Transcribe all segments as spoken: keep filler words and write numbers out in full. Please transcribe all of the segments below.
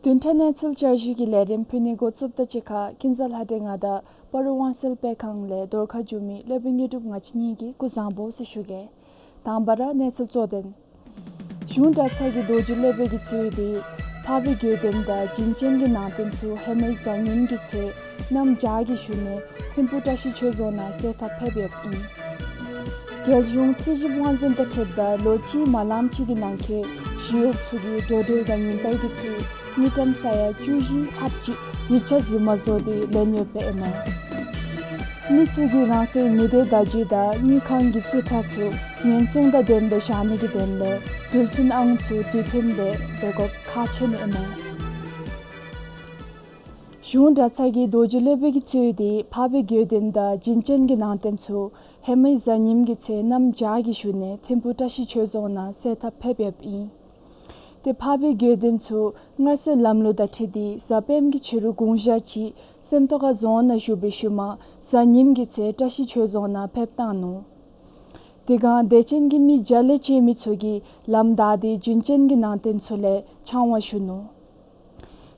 བདུན་ཕྲག་གནས་ཚུལ་བསྐྱར་ཞུ་གི་ལས་རིམ་ཕུལ་ནི་འགོ་བཙུགསཔ་ད་གཅིག་ཁར་ཀུན་བཟང་ལྷ་སྒྲོན་ང་དང་སྤ་རོ་དབང་གསལ་སྤེལ་ཁང་ལས་བརྡ་ཁ་བསྒྱུར་མི་ལས་བྱེདཔ་དངོས་གྲུབ་ང་བཅས་གཉིས་ཀྱིས་སྐུ་གཟུགས་བཟང་པོ་ཟེར་ཞུ་གེ། དང་པ་ར་གནས་ཚུལ་གཙོ་དོན། གཞུང་གྲྭ་ཚང་གི་རྡོ་རྗེ་སློབ་དཔོན་གྱིས་གཙོས་ཏེ་འཕགས་པའི་དགེ་འདུན་དང་བྱིན་ཅན་གྱི་ནང་རྟེན་ཚུ་ཧེ་མའི་གཟའ་ཉིམ་གི་ཚེ་གནམ་བྱཱར་གྱི་བཞུགས་གནས་ཐིམ་ཕུ་བཀྲ་ཤིས་ཆོས་རྫོང་ནང་གསོལ་ཐབ་ཕེབས་ཡོདཔ་ཨིན། རྒྱལ་གཞུང་རྩིས་ཞིབ་དབང་འཛིན་དང་འཁྲིལཝ་ད་ལོ་གཅིག་མ་ལངམ་ཅིག་གི་ནང་འཁོད་ཞི་གཡོག་ཚུ་གིས་འགྲོ་འགྲུལ་དང་ཉིན་བསྟར་གྱི་འཐུས་དངུལ་ཀྲམ་ས་ཡ་བཅུ་བཞི་ལྷགཔ་ཅིག་ཡིག་ཆ་རྫུན་མ་བཟོ་སྟེ་ལེན་ཡོདཔ་ཨིན་མས། མི་ཚུ་གིས་རང་སོའི་མི་སྡེ་བརྡ་བརྒྱུད་དང་དངུལ་ཁང་གི་རྩིས་ཁྲ་ཚུ་ཉེན་སྲུང་དང་ལྡནམ་སྦེ་བཞག་ནི་གི་དོན་ལས་འགྲུལ་འཕྲིན་ཨང་ཚུ་དུས་མཐུན་སྦེ་འབད་དགོཔ་ཁག་ཆེ་ནི་ཨིན་མས། གཞུང་གྲྭ་ཚང་གི་རྡོ་རྗེ་སློབ་དཔོན་གྱིས་གཙོས་ཏེ་འཕགས་པའི་དགེ་འདུན་དང་བྱིན་ཅན་གྱི་ནང་རྟེན་ཚུ་ཧེ་མའི་གཟའ་ཉིམ་གི་ཚེ་གནམ་བྱཱར་གྱི་བཞུགས་གནས་ཐིམ་ཕུ་བཀྲ་ཤིས་ཆོས་རྫོང་ནང་གསོལ་ཐབ་ཕེབས་ཡོདཔ་ཨིན། ཏེ་འཕགས་པའི་དགེ་འདུན་ཚུ་སྔར་སྲོལ་ལམ་ལུགས་དང་འཁྲིལ་ཏེ་གཟའ་སྤེནམ་གྱི་ཕྱི་རུ་དགུང་ཞག་གཅིག་སེམས་རྟོགས་ཁ་རྫོང་ནང་བཞུགས་པའི་ཤུལ་མ་གཟའ་ཉིམ་གྱི་ཚེ་བཀྲ་ཤིས་ཆོས་རྫོང་ནང་ཕེབས་བཏང་ནུག། དེ་སྒང་དད་ཅན་གྱི་མི་བརྒྱ་ལས་བཅད་མི་ཚུ་གིས་ལམ་བདའ་སྟེ་བྱིན་ཅན་གྱི་ནང་རྟེན་ཚུ་ལས་ཕྱག་དབང་ཞུ་ནུག།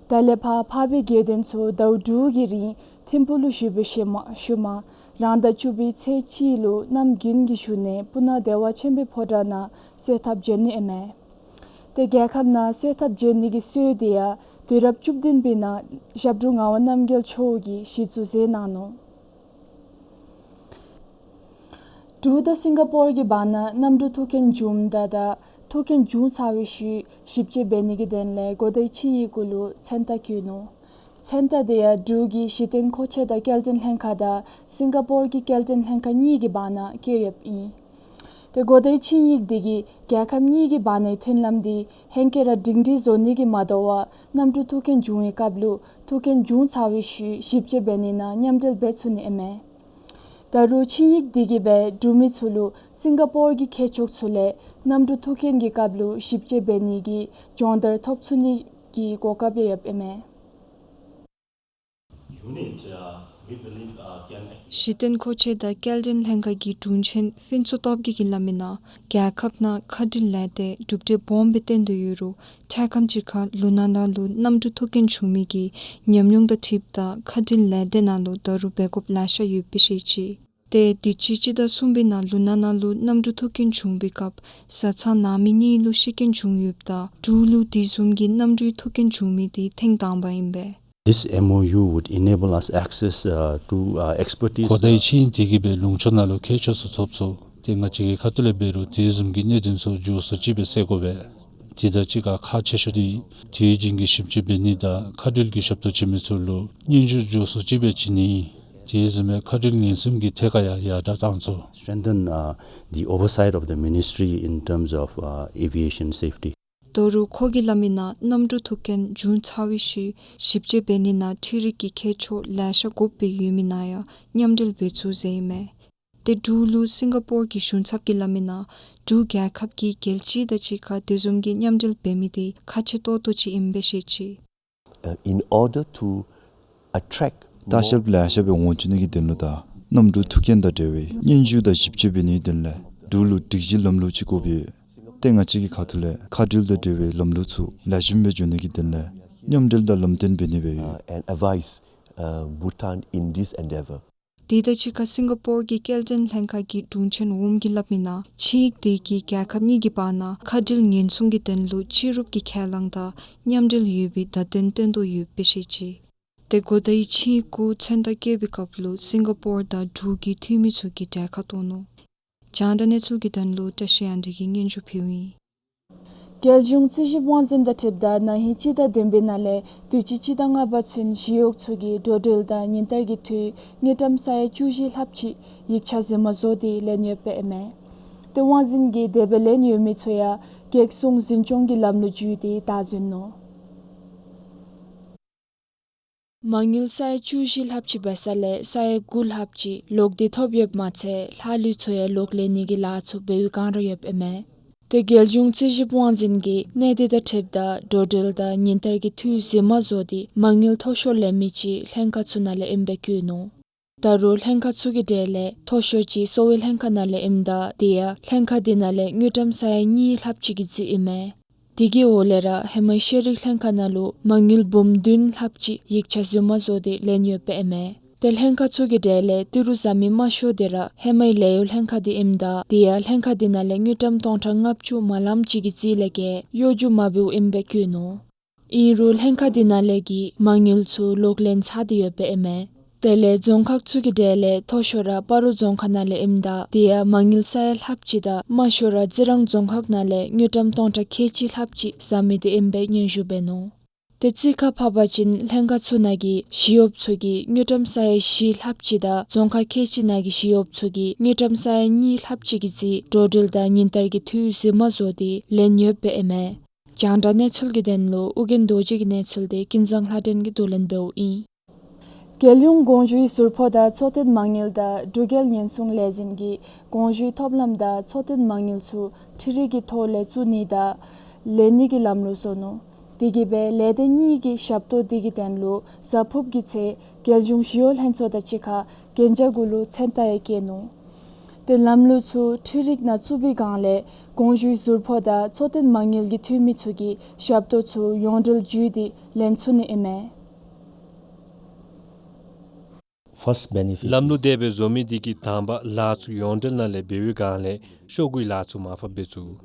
ད་ལས་ཕར་འཕགས་པའི་དགེ་འདུན་ཚུ་ཟླཝ་དྲུག་གི་རིང་ཐིམ་ཕུ་ལུ་བཞུགས་པའི་ཤུལ་མ་ཤུལ་མ་རང་ཟླ་བཅུ་པའི་ཚེས་གཅིག་ལུ་གནམ་དགུན་གྱི་བཞུགས་གནས་སྤུ་ན་བདེ་བ་ཆེན་པོའི་ཕོ་བྲང་ནང་གསོལ་ཐབ་བྱོན་ནི་ཨིན་མས། ཏེ་རྒྱལ་ཁབ་ནང་གསོལ་ཐབ་བྱོན་ནི་གི་སྲོལ་དེ་ཡང་དུས་རབས་བཅུ་བདུན་པའི་ནང་ཞབས་དྲུང་ངག་དབང་རྣམ་རྒྱལ་མཆོག་གིས་གཞི་བཙུགས་མཛད་གནང་ནུག། འབྲུག་དང་སིང་ག་པོར་གྱི་བར་ན་གནམ་གྲུ་ཐུག་རྐྱེན་བྱུངམ་ད་དང་ཐུག་རྐྱེན་བྱུང་ཚར་བའི་ཤུལ་ཞིབ་དཔྱད་འབད་ནི་གི་དོན་ལས་གོ་བརྡའི་ཆིངས་ཡིག་གུ་ལུ་མཚན་རྟགས་བཀོད་ནུག། མཚན་རྟགས་དེ་ཡང་འབྲུག་གི་གཞི་རྟེན་མཁོ་ཆས་དང་སྐྱེལ་འདྲེན་ལྷན་ཁག་དང་སིང་ག་པོར་གྱི་སྐྱེལ་འདྲེན་ལྷན་ཁག་གཉིས་ཀྱི་བར་ན་བཀོད་ཡོདཔ་ཨིན། ཏེ་གོ་བརྡའི་ཆིངས་ཡིག་དེ་གིས་རྒྱལ་ཁབ་གཉིས་ཀྱི་བར་ནའི་མཐུན་ལམ་དེ་ཧེང་སྐལ་ར་སྒྲིང་སྒྲིང་བཟོ་ནི་གིས་མ་དོ་བར་གནམ་གྲུ་ཐུག་རྐྱེན་བྱུང་བའི་སྐབས་ལུ་ཐུག་རྐྱེན་བྱུང་ཚར་བའི་ཤུལ་ཞིབ་དཔྱད་འབད་ནི་ནང་མཉམ་འབྲེལ་འབད་ཚུགས་ནི་ཨིན་མས། ད་རུང་ཆིངས་ཡིག་དེ་གིས་སྦེ་འབྲུག་མི་ཚུ་ལུ་སིང་ག་པོར་གྱི་མཁས་མཆོག་ཚུ་ལས་གནམ་གྲུ་ཐུག་རྐྱེན་གྱི་སྐབས་ལུ་ཞིབ་དཔྱད་འབད་ནི་གི་སྦྱོང་བརྡར་ཐོབ་ཚུགས་ནི་གི་གོ་སྐབས་ཡང་ཡོདཔ་ཨིན་མས། Unit, uh, we believe, uh, can actually གཞི་རྟེན་མཁོ་ཆས་དང་སྐྱེལ་འདྲེན་ལྷན་ཁག་གི་དྲུང་ཆེན་ཕུན་ཚོགས་སྟོབས་རྒྱས་ཀྱིས་སླབ་མི་ནང་རྒྱལ་ཁབ་ནང་མཁའ་འགྲུལ་ལས་སྡེ་གྲུབ་འབྲས་སྦོམ་སྦེ་སྟོན་དོ་ཡོད་རུང་འཕྲལ་ཁམས་ཅིག་ཁར་ལུ་ནག་ན་ལུ་གནམ་གྲུ་ཐུག་རྐྱེན་བྱུང་མི་གི་ཉམས་མྱོང་དང་འཁྲིལཝ་ད་མཁའ་འགྲུལ་ལས་སྡེ་ནང་ལུ་ད་རུང་འབད་དགོཔ་ལེ་ཤ་ཡོད་པའི་ཤེས་ཅི། ཏེ་དུས་ཅི་སྤྱི་ཟླ་གསུམ་པའི་ནང་ལུ་ནག་ན་ལུ་གནམ་གྲུ་ཐུག་རྐྱེན་བྱུང་བའི་སྐབས་བཟའ་ཚང་ནང་མི་གཉིས་ལུ་ཤི་རྐྱེན་བྱུང་ཡོདཔ་ད་འབྲུག་ལུ་དེ་བཟུམ་གྱི་གནམ་གྲུའི་ཐུག་རྐྱེན་བྱུང་མི་དེ་ཐེངས་དང་པ་ཨིན་པས། This M O U would enable us access, uh, to, uh, expertise. གོ་བརྡའི་ཆིངས་ཡིག་དེ་གིས་སྦེ་ལུང་ཕྱོགས་ནང་ལུ་མཁས་མཆོག་ཚུ་ཐོབ་ཚུགས། ཏེ་ང་བཅས་ཀྱི་ཁ་ཐུག་ལས་འབད་རུང་དེ་བཟུམ་གྱི་གནད་དོན་ཚུ་མགྱོགས་སུ་ཅིག་སྦེ་སེལ་དགོ་པས། དེ་དང་གཅིག་ཁར་ཁག་ཆེ་ཤོས་དེ་དུས་རྒྱུན་གྱི་ཞིབ་དཔྱད་འབད་ནི་དང་མཁའ་འགྲུལ་གྱི་ཞབས་ཏོག་བྱིན་མི་ཚུ་ལུ་སྙན་ཞུ་མགྱོགས་སུ་ཅིག་སྦེ་བྱིན་ནི། དེ་བཟུམ་སྦེ་མཁའ་འགྲུལ་ཉེན་སྲུང་གི་ཐད་ཁར་ཡང་ཡར་དྲག་བཏང་ཚུགས། Strengthen, uh, the oversight of the ministry in terms of, uh, aviation safety. ད་རུང་ཁོ་གིས་སླབ་མི་ནང་གནམ་གྲུ་ཐུག་རྐྱེན་བྱུང་ཚར་བའི་ཤུལ་ཞིབ་དཔྱད་འབད་ནི་ནང་འཕྲུལ་རིག་གི་མཁས་མཆོག་ལེ་ཤ་དགོཔ་སྦེ་ཡོད་མི་ནང་ཡང་མཉམ་འབྲེལ་འབད་ཚུགས་ཟེར་ཨིན་མས། ཏེ་འབྲུག་ལུ་སིང་ག་པོར་གྱི་གཞུང་ཚབ་ཀྱིས་སླབ་མི་ནང་འབྲུག་རྒྱལ་ཁབ་ཀྱིས་རྒྱལ་སྤྱི་དང་གཅིག་ཁར་དེ་བཟུམ་གྱི་མཉམ་འབྲེལ་འབད་མི་དེ་ཁག་ཆེ་ཏོག་ཏོ་ཅིག་ཨིན་པའི་ཤེས་ཅི། Uh, in order to attract ལྟ་བཤལཔ་ལེ་ཤ་སྦེ་འོང་བཅུག་ནི་གི་དོན་ལུ་དང་གནམ་གྲུ་ཐུག་རྐྱེན་དང་འབྲེལ་བའི་སྙན་ཞུ་དང་ཞིབ་དཔྱད་འབད་ནི་གི་དོན་ལས་འབྲུག་ལུ་སྒྲིག་གཞི་ལམ་ལུགས་ཅིག་དགོཔ་ཡོད། ཏེ་ང་བཅས་ཀྱི་ཁ་ཐུག་ལས་མཁའ་འགྲུལ་དང་འབྲེལ་བའི་ལམ་ལུགས་ཚུ་ལེགས་ཤོམ་སྦེ་འགྱོ་ནི་གི་དོན་ལས་མཉམ་འབྲེལ་དང་ལམ་སྟོན་འབད་ནི་སྦེ་ཡོད། Uh, and advise, uh, Bhutan in this endeavor. དེ་དང་གཅིག་ཁར་སིང་ག་པོར་གྱི་སྐྱེལ་འདྲེན་ལྷན་ཁག་གི་དྲུང་ཆེན་ཝུམ་གྱིས་སླབ་མི་ནང་ཆིངས་ཡིག་དེ་གིས་རྒྱལ་ཁབ་གཉིས་ཀྱི་བར་ན་མཁའ་འགྲུལ་ཉེན་སྲུང་གི་དོན་ལུ་སྤྱི་རུབ་ཀྱི་ཁས་བླངས་དང་མཉམ་འབྲེལ་ཡོད་པའི་བརྡ་སྟོན་སྟོན་དོ་ཡོད་པའི་ཤེས་ཅི། ཏེ་གོ་བརྡའི་ཆིངས་ཡིག་གུ་མཚན་རྟགས་བཀོད་པའི་སྐབས་ལུ་སིང་ག་པོར་དང་འབྲུག་གི་འཐུས་མི་ཚུ་གིས་གྲལ་ཁར་གཏོགས་ནུག། རྒྱང་བསྒྲགས་གནས་ཚུལ་གྱི་དོན་ལུ་བཀྲ་ཤིས་དབྱངས་སྒྲོན་གྱིས་སྙན་ཞུ་ཕུལཝ་ཨིན། རྒྱལ་གཞུང་རྩིས་ཞིབ་དབང་འཛིན་དང་འཁྲིལཝ་ད་ན་ཧིང་སྤྱི་ཟླ་བདུན་པའི་ནང་ལས་དུས་ཅི་སྤྱི་ཟླ་ལྔ་པ་ཚུན་ཞི་གཡོག་ཚུ་གིས་འགྲོ་འགྲུལ་དང་ཉིན་བསྟར་གྱི་འཐུས་དངུལ་ཀྲམ་ས་ཡ་བཅུ་བཞི་ལྷགཔ་ཅིག་ཡིག་ཆ་རྫུན་མ་བཟོ་སྟེ་ལེན་ཡོདཔ་ཨིན་མས། ཏེ་དབང་འཛིན་གྱིས་དེ་སྦེ་ལེན་ཡོད་མི་ཚུ་ཡང་གེགས་སྲུང་འཛིན་སྐྱོང་གི་ལམ་ལུགས་བརྒྱུད་དེ་བདའ་ཟུན་ནུག། མ་དངུལ་ས་ཡ་བཅུ་བཞི་ལྷགཔ་ཅིག་འབད་ས་ལས་ས་ཡ་དགུ་ལྷགཔ་ཅིག་ལོག་སྟེ་ཐོབ་ཡོདཔ་མ་ཚད་ལྷག་ལུས་ཚུ་ཡང་ལོག་ལེན་ནི་གི་ལཱ་ཚུ་འབད་བའི་བསྒང་ར་ཡོདཔ་ཨིན་མས། ཏེ་རྒྱལ་གཞུང་རྩིས་ཞིབ་དབང་འཛིན་གྱིས་གནས་དེ་དང་འཁྲིལཝ་ད་འགྲོ་འགྲུལ་དང་ཉིན་བསྟར་གྱི་འཐུས་རྫུན་མ་བཟོ་སྟེ་མ་དངུལ་མཐོ་ཤོས་ལེན་མི་ཅིག་ལྷན་ཁག་ཚུ་ནང་ལས་ཨིནམ་སྦེ་བཀོད་ནུག། ད་རུང་ལྷན་ཁག་ཚུ་གི་གྲས་ལས་མཐོ་ཤོས་ཅིག་གསོ་བའི་ལྷན་ཁག་ནང་ལས་ཨིནམ་ད་དེ་ཡང་ལྷན་ཁག་དེ་ནང་ལས་དངུལ་ཀྲམ་ས་ཡ་གཉིས་ལྷགཔ་ཅིག་གི་རྩིས་ཨིན་མས། དེ་གི་འོག་ལས་ར་ཧེ་མའི་ཤེས་རིག་ལྷན་ཁག་ནང་ལུ་མ་དངུལ་འབུམ་བདུན་ལྷགཔ་ཅིག་ཡིག་ཆ་རྫུན་མ་བཟོ་སྟེ་ལེན་ཡོདཔ་ཨིན་མས། ཏེ་ལྷན་ཁག་ཚུ་གི་གྲས་ལས་ཏི་རུ་བཟའ་མི་དམའ་ཤོས་དེ་ར་ཧེ་མའི་ལཱ་གཡོག་ལྷན་ཁག་འདི་ཨིནམ་ད་དེ་ཡང་ལྷན་ཁག་འདི་ནང་ལས་དངུལ་ཀྲམ་སྟོང་ཕྲག་ལྔ་བཅུ་མ་ལངམ་ཅིག་གི་རྩིས་ལས་བརྒལ་གཡོ་སྒྱུ་མ་འབདཝ་ཨིནམ་སྦེ་བཀོད་ནུག། ཨིན་རུང་ལྷན་ཁག་འདི་ནང་ལས་ཀྱི་མ་དངུལ་ཚུ་ལོག་ལེན་ཚར་ཏེ་ཡོདཔ་ཨིན་མས། དེ་ལས་རྫོང་ཁག་ཚུ་གི་གྲས་ལས་མཐོ་ཤོས་ར་སྤ་རོ་རྫོང་ཁག་ནང་ལས་ཨིནམ་ད་དེ་ཡང་མ་དངུལ་ས་ཡ་ལྷགཔ་ཅིག་དང་དམའ་ཤོས་ར་རྩི་རང་རྫོང་ཁག་ནང་ལས་དངུལ་ཀྲམ་སྟོང་ཕྲག་ཁལ་གཅིག་ལྷགཔ་ཅིག་ཟ་མི་འདི་ཨིནམ་སྦེ་སྙན་ཞུ་འབད་ནུག། ཏེ་རྩིས་ཁར་ཕབ་པ་ཅིན་ལྷན་ཁག་ཚུ་ནང་གི་ཞི་གཡོགཔ་ཚུ་གིས་དངུལ་ཀྲམ་ས་ཡ་བཞི་ལྷགཔ་ཅིག་དང་རྫོང་ཁག་ཁལ་གཅིག་ནང་གི་ཞི་གཡོགཔ་ཚུ་གིས་དངུལ་ཀྲམ་ས་ཡ་གཉིས་ལྷགཔ་ཅིག་གི་རྩིས་འགྲོ་འགྲུལ་དང་ཉིན་ལྟར་གྱི་འཐུས་རྫུན་མ་བཟོ་སྟེ་ལེན་ཡོདཔ་ཨིན་མས། རྒྱང་བསྒྲགས་གནས་ཚུལ་གྱི་དོན་ལུ་ཨོ་རྒྱན་རྡོ་རྗེ་གི་གནས་ཚུལ་འདི་ཀུན་བཟང་ལྷ་སྒྲོན་གྱིས་བསྡུ་ལེན་འབདཝ་ཨིན། རྒྱལ་ཡོངས་གོང་ཞུའི་ཟུར་ཕོགས་དང་འཚོ་རྟེན་མ་དངུལ་དང་འབྲུག་རྒྱལ་ཉེན་སྲུང་ལས་འཛིན་གྱིས་གོང་ཞུའི་ཐོབ་ལམ་དང་འཚོ་རྟེན་མ་དངུལ་ཚུ་འཕྲུལ་རིག་གི་ཐོག་ལས་བཙུགས་ནི་དང་ལེན་ནི་གི་ལམ་ལུགས་བཟོ་ནུག། དེ་གིས་སྦེ་ལས་སྡེ་གཉིས་ཀྱི་ཞབས་ཏོག་དེ་གི་དོན་ལུ་གཟའ་ཕུརཔ་གི་ཚེས་རྒྱལ་གཞུང་ཞི་གཡོག་ལྷན་ཚོགས་དང་གཅིག་ཁར་གན་རྒྱ་གུ་ལུ་མཚན་རྟགས་ཡང་བཀལ་ནུག། ཏེ་ལམ་ལུགས་ཚུ་འཕྲུལ་རིག་ནང་བཙུགས་པའི་སྒང་ལས་གོང་ཞུའི་ཟུར་ཕོགས་དང་འཚོ་རྟེན་མ་དངུལ་གྱི་འཐུས་མི་ཚུ་གིས་ཞབས་ཏོག་ཚུ་ཡོངས་འབྲེལ་བརྒྱུད་དེ་ལེན་ཚུགས་ནི་ཨིན་མས། First benefit ལམ་ལུགས་དེ་སྦེ་བཟོ་མི་དེ་གིས་དང་པ་ལཱ་ཚུ་ཡོངས་འབྲེལ་ནང་ལས་འབད་བའི་སྒང་ལས་ཤོག་གུའི་ལཱ་ཚུ་མར་ཕབ་འབད་ཚུགས།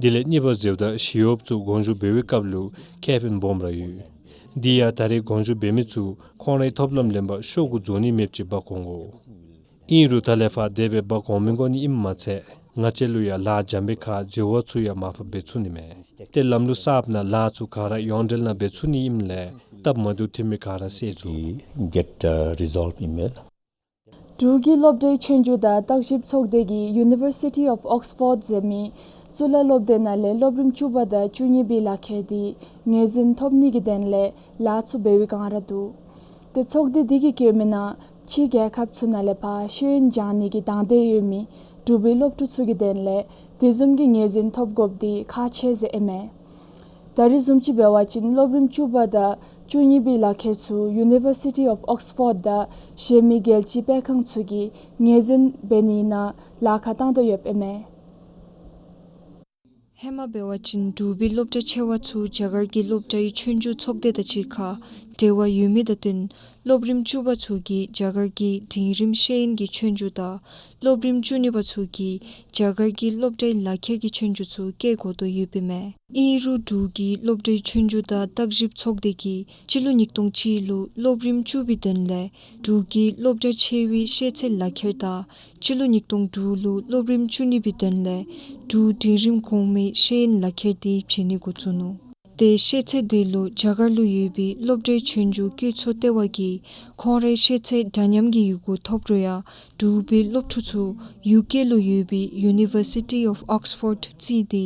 དེ་ལས་གཉིས་པ་ཟེརཝ་ད་ཞི་གཡོགཔ་ཚུ་གོང་ཞུ་འབད་བའི་སྐབས་ལུ་ཁེ་ཕན་སྦོམ་ར་ཡོད། དེ་ཡང་ད་རེས་གོང་ཞུ་འབད་མི་ཚུ་ཁོང་རའི་ཐོབ་ལམ་ལེན་པར་ཤོག་གུ་བཟོ་ནི་མེདཔ་ཅིག་འབག་འོང་དགོ། ཨིན་རུང་ད་ལས་ཕར་དེ་སྦེ་འབག་འོང་མི་དགོ་ནི་ཨིནམ་མ་ཚད་ང་བཅས་ལུ་ཡང་ལཱ་འཇམ་པའི་ཁར་འཛོལ་བ་ཚུ་ཡང་མར་ཕབ་འབད་ཚུགས་ནི་མས། ཏེ་ལམ་ལུགས་གསརཔ་ནང་ལཱ་ཚུ་ག་ར་ཡོངས་འབྲེལ་ནང་འབད་ཚུགས་ནི་ཨིནམ་ལས་སྟབས་མ་བདེཝ་ཐོན་མི་ག་ར་བསལ་ཚུགས། Get, uh, resolved email. འབྲུག་གི་སློབ་གྲྭའི་ཆོས་རྒྱུགས་དང་བརྟག་ཞིབ་ཚོགས་སྡེ་གིས་University of Oxford ཟེར་མི་གཙུག་ལག་སློབ་སྡེ་ནང་ལས་སློབ་རིམ་བཅུ་པ་དང་བཅུ་གཉིས་པའི་ལག་ཁྱེར་འདི་ངོས་འཛིན་ཐོབ་ནི་གི་དོན་ལས་ལཱ་ཚུ་འབད་བའི་སྒང་ར་འདུག། ཏེ་ཚོགས་སྡེ་འདི་གིས་བཀོད་མི་ནང་ཕྱི་རྒྱལ་ཁབ་ཚུ་ནང་ལས་ཕར་ཤེས་ཡོན་སྦྱང་ནི་གི་དང་འདོད་ཡོད་མི་འབྲུག་པའི་སློབ་ཕྲུག་ཚུ་གི་དོན་ལས་དེ་བཟུམ་གྱི་ངོས་འཛིན་ཐོབ་དགོཔ་འདི་ཁག་ཆེ་ཟེར་ཨིན་མས། ད་རེས་བཟུམ་ཅིག་འབད་བ་ཅིན་སློབ་རིམ་བཅུ་པ་དང་བཅུ་གཉིས་པའི་ལག་ཁྱེར་ཚུ་University of Oxford དང་གཞན་མི་རྒྱལ་སྤྱིའི་སྤེལ་ཁང་ཚུ་གིས་ངོས་འཛིན་འབད་ནི་ནང་ལཱ་ཁག་བཏང་དོ་ཡོདཔ་ཨིན་མས། ཧེ་མ་འབད་བ་ཅིན་འབྲུག་པའི་སློབ་གྲྭ་ཆེ་བ་ཚུ་རྒྱ་གར་གྱི་སློབ་གྲྭའི་ཆོས་རྒྱུགས་ཚོགས་སྡེ་དང་གཅིག་ཁར་འབྲེལ་བ་ཡོད་མི་དང་བསྟུན་སློབ་རིམ་བཅུ་པ་ཚུ་གིས་རྒྱ་གར་གྱི་འབྲིང་རིམ་ཤེས་ཡོན་གྱི་ཆོས་རྒྱུགས་དང་སློབ་རིམ་བཅུ་གཉིས་པ་ཚུ་གིས་རྒྱ་གར་གྱི་སློབ་གྲྭའི་ལག་ཁྱེར་གྱི་ཆོས་རྒྱུགས་ཚུ་བཀལ་དགོ་དོ་ཡོདཔ་ཨིན་མས། ཨིན་རུང་འབྲུག་གི་སློབ་གྲྭའི་ཆོས་རྒྱུགས་དང་བརྟག་ཞིབ་ཚོགས་སྡེ་གིས་སྤྱི་ལོ་ཉིས་སྟོང་གཅིག་ལུ་སློབ་རིམ་བཅུ་པའི་དོན་ལས་འབྲུག་གི་སློབ་གྲྭ་ཆེ་བའི་ཤེས་ཚད་ལག་ཁྱེར་དང་སྤྱི་ལོ་ཉིས་སྟོང་དྲུག་ལུ་སློབ་རིམ་བཅུ་གཉིས་པའི་དོན་ལས་འབྲུག་འབྲིང་རིམ་གོང་མའི་ཤེས་ཡོན་ལག་ཁྱེར་འདི་བྱིན་ནི་འགོ་བཙུགས་ནུག། ཏེ་ཤེས་ཚད་འདི་ལུ་རྒྱ་གར་ལུ་ཡོད་པའི་སློབ་གྲྭའི་ཆོས་རྒྱུགས་བཀོད་ཚོགས་ལྟེ་བ་གིས་ཁོང་རའི་ཤེས་ཚད་འདྲ་མཉམ་གྱི་ཡི་གུ་ཐོབ་རུང་ཡང་འབྲུག་པའི་སློབ་ཕྲུག་ཚུ་ཡུ་ཀེ་ལུ་ཡོད་པའི་University of Oxford བརྩིས་ཏེ་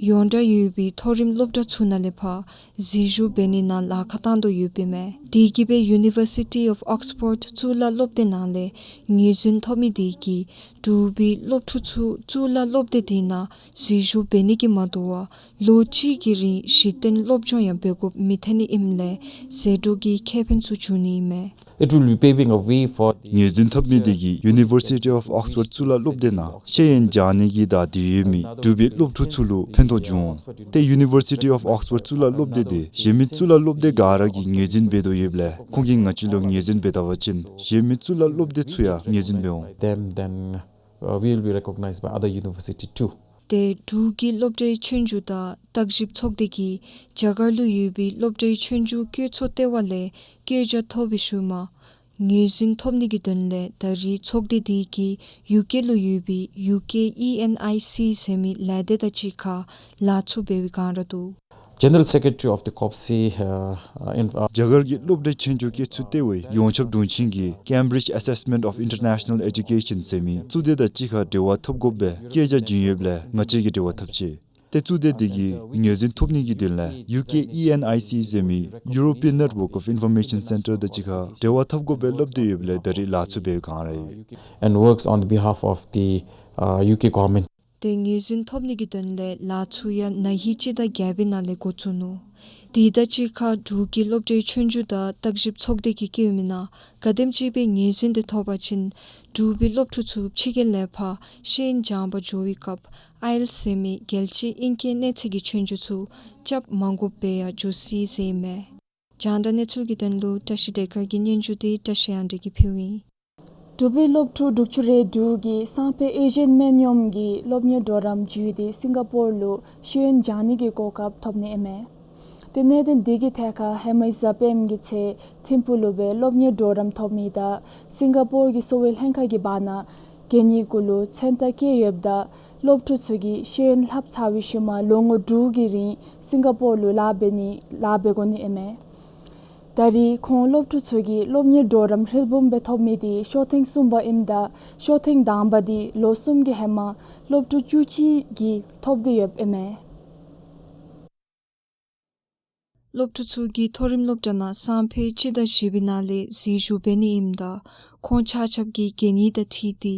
ཡོངས་གྲགས་ཡོད་པའི་མཐོ་རིམ་སློབ་གྲྭ་ཚུ་ནང་ལས་ཕར་འཛུལ་ཞུགས་འབད་ནི་ནང་ལཱ་ཁག་བཏང་དོ་ཡོདཔ་ཨིན་མས། དེ་གིས་སྦེ་University of Oxford གཙུག་ལག་སློབ་སྡེ་ནང་ལས་ངོས་འཛིན་ཐོབ་མི་དེ་གིས་འབྲུག་པའི་སློབ་ཕྲུག་ཚུ་གཙུག་ལག་སློབ་སྡེ་དེ་ནང་འཛུལ་ཞུགས་འབད་ནི་གིས་མ་དོ་བར་ལོ་གཅིག་གི་རིང་གཞི་རྟེན་སློབ་སྦྱོང་ཡང་འབད་དགོཔ་མི་ཐོན་ནི་ཨིནམ་ལས་ཟད་འགྲོ་གི་ཁེ་ཕན་ཚུ་འབྱུང་ནི་ཨིན་མས། It will be paving a way for the ངོས་འཛིན་ཐོབ་མི་དེ་གིས་University of Oxford གཙུག་ལག་སློབ་སྡེ་ནང་ཤེས་ཡོན་སྦྱང་ནི་གི་དང་འདོད་ཡོད་མི་འབྲུག་པའི་སློབ་ཕྲུག་ཚུ་ལུ་ཕན་ཐོགས་འབྱུང་འོང་། ཏེ་University of Oxford གཙུག་ལག་སློབ་སྡེ་དེ་གཞན་མི་གཙུག་ལག་སློབ་སྡེ་ག་ར་གིས་ངོས་འཛིན་འབད་དོ་ཡོདཔ་ལས་ཁོང་གིས་ང་བཅས་ལུ་ངོས་འཛིན་འབད་ད་པ་ཅིན་གཞན་མི་གཙུག་ལག་སློབ་སྡེ་ཚུ་ཡང་ངོས་འཛིན་འབད་འོང་། Them, then, uh, we will be recognized by other university too. ཏེ་འབྲུག་གི་སློབ་གྲྭའི་ཆོས་རྒྱུགས་དང་བརྟག་ཞིབ་ཚོགས་སྡེ་གིས་རྒྱ་གར་ལུ་ཡོད་པའི་སློབ་གྲྭའི་ཆོས་རྒྱུགས་བཀོད་ཚོགས་ལྟེ་བ་ལས་བཀོད་རྒྱ་ཐོབ་པའི་ཤུལ་མ་ངོས་འཛིན་ཐོབ་ནི་གི་དོན་ལས་ད་རེས་ཚོགས་སྡེ་དེ་གིས་ཡུ་ཀེ་ལུ་ཡོད་པའི་ཡུ་ཀེ་ཨི་ཨེན་ཨའི་སི་ཟེར་མི་ལས་སྡེ་དང་གཅིག་ཁར་ལཱ་ཚུ་འབད་བའི་སྒང་ར་འདུག། General Secretary of the COPC, uh, uh, in, uh, རྒྱ་གར་གྱི་སློབ་གྲྭའི་ཆོས་རྒྱུགས་བཀོད་ཚོགས་ལྟེ་བའི་ཡོངས་ཁྱབ་དྲུང་ཆེན་གྱིས་Cambridge Assessment of International Education ཟེར་མི་གཙུག་སྡེ་དང་གཅིག་ཁར་འབྲེལ་བ་འཐབ་དགོཔ་སྦེ་བཀོད་རྒྱ་བྱིན་ཡོདཔ་ལས་ང་བཅས་ཀྱིས་འབྲེལ་བ་འཐབ་ཅི། ཏེ་གཙུག་སྡེ་དེ་གིས་ངོས་འཛིན་ཐོབ་ནི་གི་དོན་ལས་ཡུ་ཀེ་ཨི་ཨེན་ཨའི་སི་ཟེར་མི་European Network of Information Center དང་གཅིག་ཁར་འབྲེལ་བ་འཐབ་དགོཔ་སྦེ་སླབ་སྟེ་ཡོདཔ་ལས་ད་རེས་ལཱ་ཚུ་འབད་བའི་སྒང་ར་ཡོད། And works on the behalf of the, uh, U K government. ཏེ་ངོས་འཛིན་ཐོབ་ནི་གི་དོན་ལས་ལཱ་ཚུ་ཡང་ན་ཧིང་སྤྱི་ཟླ་བརྒྱད་པའི་ནང་ལས་འགོ་བཙུགས་ནུག། དེ་དང་གཅིག་ཁར་འབྲུག་གི་སློབ་གྲྭའི་ཆོས་རྒྱུགས་དང་བརྟག་ཞིབ་ཚོགས་སྡེ་གིས་བཀོད་མི་ནང་ག་དེམ་ཅིག་སྦེ་ངོས་འཛིན་དེ་ཐོབ་པ་ཅིན་འབྲུག་པའི་སློབ་ཕྲུག་ཚུ་ཕྱི་རྒྱལ་ལས་ཕར་ཤེས་ཡོན་སྦྱང་པར་འགྱོ་བའི་སྐབས་ཨའི་ཨེལ་ཊི་ཨེསི་ཟེར་མི་རྒྱལ་སྤྱིའི་ཨིང་སྐད་གནས་ཚད་ཀྱི་ཆོས་རྒྱུགས་ཚུ་རྐྱབ་མ་དགོཔ་སྦེ་ཡང་འགྱོ་སྲིད་ཟེར་ཨིན་མས། རྒྱང་བསྒྲགས་གནས་ཚུལ་གྱི་དོན་ལུ་བཀྲ་ཤིས་བདེ་དཀར་གྱི་སྙན་ཞུ་དེ་བཀྲ་ཤིས་དབང་འདུས་ཀྱིས་ཕུལཝ་ཨིན། འབྲུག་པའི་སློབ་ཕྲུག་དྲུག་ཅུ་རེ་དྲུག་གིས་སང་ཕོད་ཨེ་ཤི་ཡཱན་སྨན་གཡོགམོ་གི་སློབ་གཉེར་གྲོགས་རམ་བརྒྱུད་དེ་སིང་ག་པོར་ལུ་ཤེས་ཡོན་སྦྱང་ནི་གི་གོ་སྐབས་ཐོབ་ནི་ཨིན་མས། ཏེ་གནད་དོན་འདི་གི་ཐད་ཁར་ཧེ་མའི་གཟའ་སྤེནམ་གི་ཚེ་ཐིམ་ཕུག་ལུ་སྦེ་སློབ་གཉེར་གྲོགས་རམ་ཐོབ་མི་དང་སིང་ག་པོར་གྱི་གསོ་བའི་ལྷན་ཁག་གི་བར་ན་གན་ཡིག་གུ་ལུ་མཚན་རྟགས་བཀོད་ཡོདཔ་ད་སློབ་ཕྲུག་ཚུ་གིས་ཤེས་ཡོན་ལྷབ་ཚར་བའི་ཤུལ་མ་ལོ་ངོ་དྲུག་གི་རིང་སིང་ག་པོར་ལུ་ལཱ་འབད་ནི་ལཱ་འབད་དགོ་ནི་ཨིན་མས། ད་རེས་ཁོང་སློབ་ཕྲུག་ཚུ་གིས་སློབ་གཉེར་གྲོགས་རམ་ཧྲིལ་བུམ་སྦེ་ཐོབ་མི་དེ་ཤོག་ཐེངས་གསུམ་པ་ཨིནམ་ད་ཤོག་ཐེངས་དང་པ་དེ་ལོ་གསུམ་གྱི་ཧེ་མ་སློབ་ཕྲུག་བཅུ་གཅིག་གིས་ཐོབ་སྟེ་ཡོདཔ་ཨིན་མས། སློབ་ཕྲུག་ཚུ་གིས་མཐོ་རིམ་སློབ་གྲྭ་ནང་སང་ཕོད་སྤྱི་ཟླ་བཞི་པའི་ནང་ལས་འཛུལ་ཞུགས་འབད་ནི་ཨིནམ་ད་ཁོང་ཆ་ཁྱབ་ཀྱིས་གན་ཡིག་དང་འཁྲིལ་ཏེ་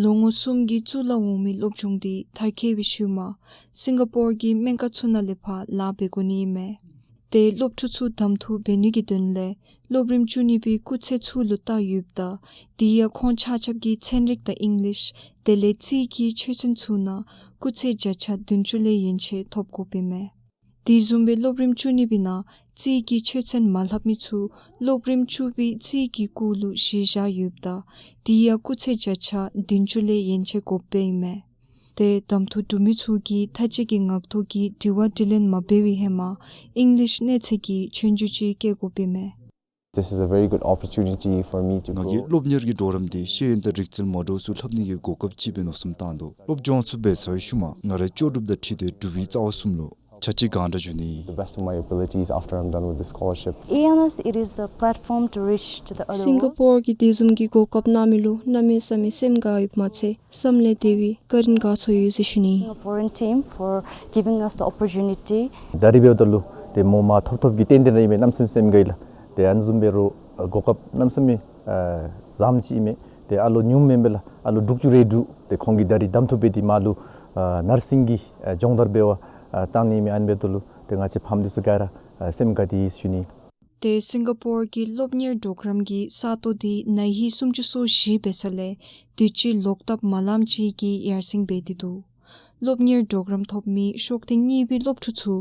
ལོ་ངོ་གསུམ་གྱི་གཙུག་ལག་འོག་མའི་སློབ་སྦྱོང་དེ་མཐར་འཁྱོལ་བའི་ཤུལ་མ་སིང་ག་པོར་གྱི་སྨན་ཁང་ཚུ་ནང་ལས་ཕར་ལཱ་འབད་དགོ་ནི་ཨིན་མས། ཏེ་སློབ་ཕྲུག་ཚུ་གདམ་འཐུ་འབད་ནི་གི་དོན་ལས་སློབ་རིམ་བཅུ་གཉིས་པའི་སྐུགས་ཚད་ཚུ་ལུ་བལྟ་ཡོདཔ་ད་དེ་ཡང་ཁོང་ཆ་ཁྱབ་ཀྱིས་ཚན་རིག་དང་ཨིང་ལིཤ་དེ་ལས་རྩིས་ཀྱི་ཆོས་ཚན་ཚུ་ནང་སྐུགས་ཚད་བརྒྱ་ཆ་བདུན་ཅུ་ལས་ཡན་ཆད་ཐོབ་དགོཔ་ཨིན་མས། དེ་བཟུམ་སྦེ་སློབ་རིམ་བཅུ་གཉིས་པའི་ནང་རྩིས་ཀྱི་ཆོས་ཚན་མ་ལྷབ་མི་ཚུ་སློབ་རིམ་བཅུ་པའི་རྩིས་ཀྱི་སྐུགས་ལུ་གཞི་བཞག་ཡོདཔ་ད་དེ་ཡང་སྐུགས་ཚད་བརྒྱ་ཆ་བདུན་ཅུ་ལས་ཡན་ཆད་དགོཔ་ཨིན་མས། ཏེ་གདམ་འཐུ་གྲུབ་མི་ཚུ་གིས་མཐའ་དཔྱད་ཀྱི་ངག་ཐོག་གི་དྲི་བ་དྲིས་ལན་མ་འབད་བའི་ཧེ་མ་ཨིང་ལིཤ་གནས་ཚད་ཀྱི་ཆོས་རྒྱུགས་ཅིག་བཀལ་དགོཔ་ཨིན་མས། This is a very good opportunity for me to grow. ང་གིས་སློབ་གཉེར་གྱི་གྲོགས་རམ་དེ་ཤེས་ཡོན་དང་རིག་རྩལ་མ་འདྲཝ་ཚུ་ལྷབ་ནི་གི་གོ་སྐབས་ཅིག་སྦེ་མནོ་བསམ་བཏང་དོ། སློབ་སྦྱོང་ཚུ་འབད་ཚར་བའི་ཤུལ་མ་ང་རའི་ལྕོགས་གྲུབ་དང་འཁྲིལ་ཏེ་འབྲུག་པའི་རྩ་བ་གསུམ་ལུ་ཕྱག་ཕྱིད་གང་དྲག་ཞུ་ནི། The best of my abilities after I'm done with the scholarship. ཨེ་ཨེན་ཨེས, it is a platform to reach to the other world. སིང་ག་པོར་གྱིས་དེ་བཟུམ་གྱི་གོ་སྐབས་གནང་མི་ལུ་གནམ་མེད་ས་མེད་སེམས་དགའ་ཡོདཔ་མ་ཚད་བསམ་ལས་འདས་པའི་བཀའ་དྲིན་དགའ་ཚོར་ཡོད་ཟེར་ཞུ་ནི། Singaporean team for giving us the opportunity. ད་རིས་འབདཝ་ད་ལུ་ཏེ་མོ་མ་ཐོབ་ཐོབ་ཀྱི་རྟེན་འབྲེལ་ར་ཨིན་མས། གནམ་མེད་ས་མེད་སེམས་དགའ་ཡི་ལགས། ཏེ་ཨ་ནི་བཟུམ་འབད་རུང་ཨ་གོ་སྐབས་གནམ་མེད་ས་མེད་ཨ་བཟངམ་ཅིག་ཨིན་མས། ཏེ་ཨ་ལོ་ཉུངམ་མེན་པས་ལགས། ཨ་ལོ་དྲུག་ཅུ་རེ་དྲུག། ཏེ་ཁོང་གིས་ད་རིས་གདམ་འཐུ་འབད་དེ་མར་ལུ་ཨ་ནར་སིང་གི་ཨ་སྦྱོང་བརྡར་འབད་བར་ཨ་བཏང་ནི་ཨིན་མས། ཨ་ནི་འབདཝ་ད་ལུ་ཏེ་ང་བཅས་ཕམ་འདི་ཚུ་ག་ར་ཨ་སེམས་དགའ་སྟེ་ཡོད་ཟེར་ཞུ་ནི། ཏེ་སིང་ག་པོར་གྱི་སློབ་གཉེར་གྲོགས་རམ་གྱི་ས་སྟོང་དེ་ན་ཧིང་སུམ་ཅུ་སོ་བཞི་འབད་ས་ལས་དུས་ཅི་ལོག་བཏབ་མ་ལངམ་ཅིག་གིས་ཡར་སེང་འབད་དེ་འདུག། སློབ་གཉེར་གྲོགས་རམ་ཐོབ་མི་ཤོག་ཐེངས་གཉིས་པའི་སློབ་ཕྲུག་ཚུ་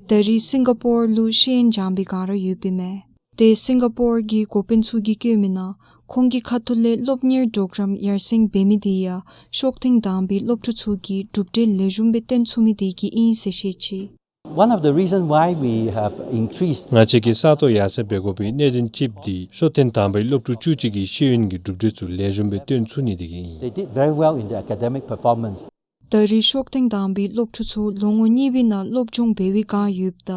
ད་རིས་སིང་ག་པོར་ལུ་ཤེས་ཡོན་སྦྱང་པའི་བསྒང་ར་ཡོདཔ་ཨིན་མས། ཏེ་སིང་ག་པོར་གྱི་འགོ་དཔོན་ཚུ་གིས་བཀོད་མི་ནང་ཁོང་གི་ཁ་ཐུག་ལས་སློབ་གཉེར་གྲོགས་རམ་ཡར་སེང་འབད་མི་དེ་ཡང་ཤོག་ཐེངས་དང་པའི་སློབ་ཕྲུག་ཚུ་གིས་གྲུབ་འབྲས་ལེགས་ཤོམ་སྦེ་སྟོན་ཚུགས་མི་དེ་གིས་ཨིན་ཟེར་བཤད་ཅི། One of the reasons why we have increased. ང་བཅས་ཀྱིས་ས་སྟོང་ཡར་སེང་འབད་དགོ་པའི་གནད་དོན་གཅིག་འདི་ཤོག་ཐེངས་དང་པའི་སློབ་ཕྲུག་བཅུ་གཅིག་གིས་ཤེས་ཡོན་གྱི་གྲུབ་འབྲས་ཚུ་ལེགས་ཤོམ་སྦེ་སྟོན་ཚུགས་ནི་དེ་གིས་ཨིན། They did very well in the academic performance. ད་རིས་ཤོག་ཐེངས་དང་པའི་སློབ་ཕྲུག་ཚུ་ལོ་ངོ་གཉིས་པའི་ནང་སློབ་སྦྱོང་འབད་བའི་བསྒང་ཡོདཔ་ད་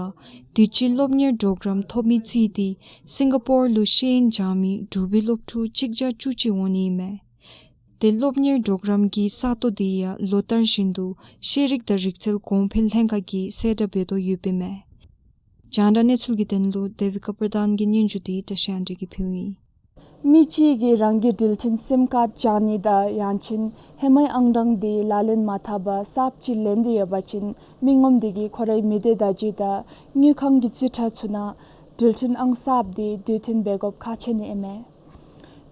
དུས་ཅི་སློབ་གཉེར་གྲོགས་རམ་ཐོབ་མི་རྩིས་ཏེ་སིང་ག་པོར་ལུ་ཤེས་ཡོན་སྦྱང་མི་འབྲུག་པའི་སློབ་ཕྲུག་གཅིག་བརྒྱ་བཅུ་གཅིག་འོང་ནི་ཨིན་མས། ཏེ་སློབ་གཉེར་གྲོགས་རམ་གྱི་ས་སྟོང་དེ་ཡང་ལོ་ལྟར་བཞིན་དུ་ཤེས་རིག་དང་རིག་རྩལ་གོང་འཕེལ་ལྷན་ཁག་གིས་གསལ་བསྒྲགས་འབད་དོ་ཡོདཔ་ཨིན་མས། རྒྱང་བསྒྲགས་གནས་ཚུལ་གྱི་དོན་ལུ་དེ་བི་ཀ་པར་དཱན་གྱི་སྙན་ཞུ་དེ་བཀྲ་ཤིས་དབང་འདུས་ཀྱིས་ཕུལཝ་ཨིན། མི་གཅིག་གིས་རང་གི་འགྲུལ་འཕྲིན་སིམ་ཀཱཌ་བཅག་ནི་དང་ཡང་ཅིན་ཧེ་མའི་ཨང་གྲངས་དེ་ལག་ལེན་མ་འཐབ་པར་གསརཔ་ཅིག་ལེན་ཏེ་ཡོད་པ་ཅིན་མི་ངོམ་དེ་གིས་ཁོ་རའི་མི་སྡེ་བརྡ་བརྒྱུད་དང་དངུལ་ཁང་གི་རྩིས་ཁྲ་ཚུ་ནང་འགྲུལ་འཕྲིན་ཨང་གསརཔ་དེ་དུས་མཐུན་འབད་དགོཔ་ཁག་ཆེ་ནི་ཨིན་མས།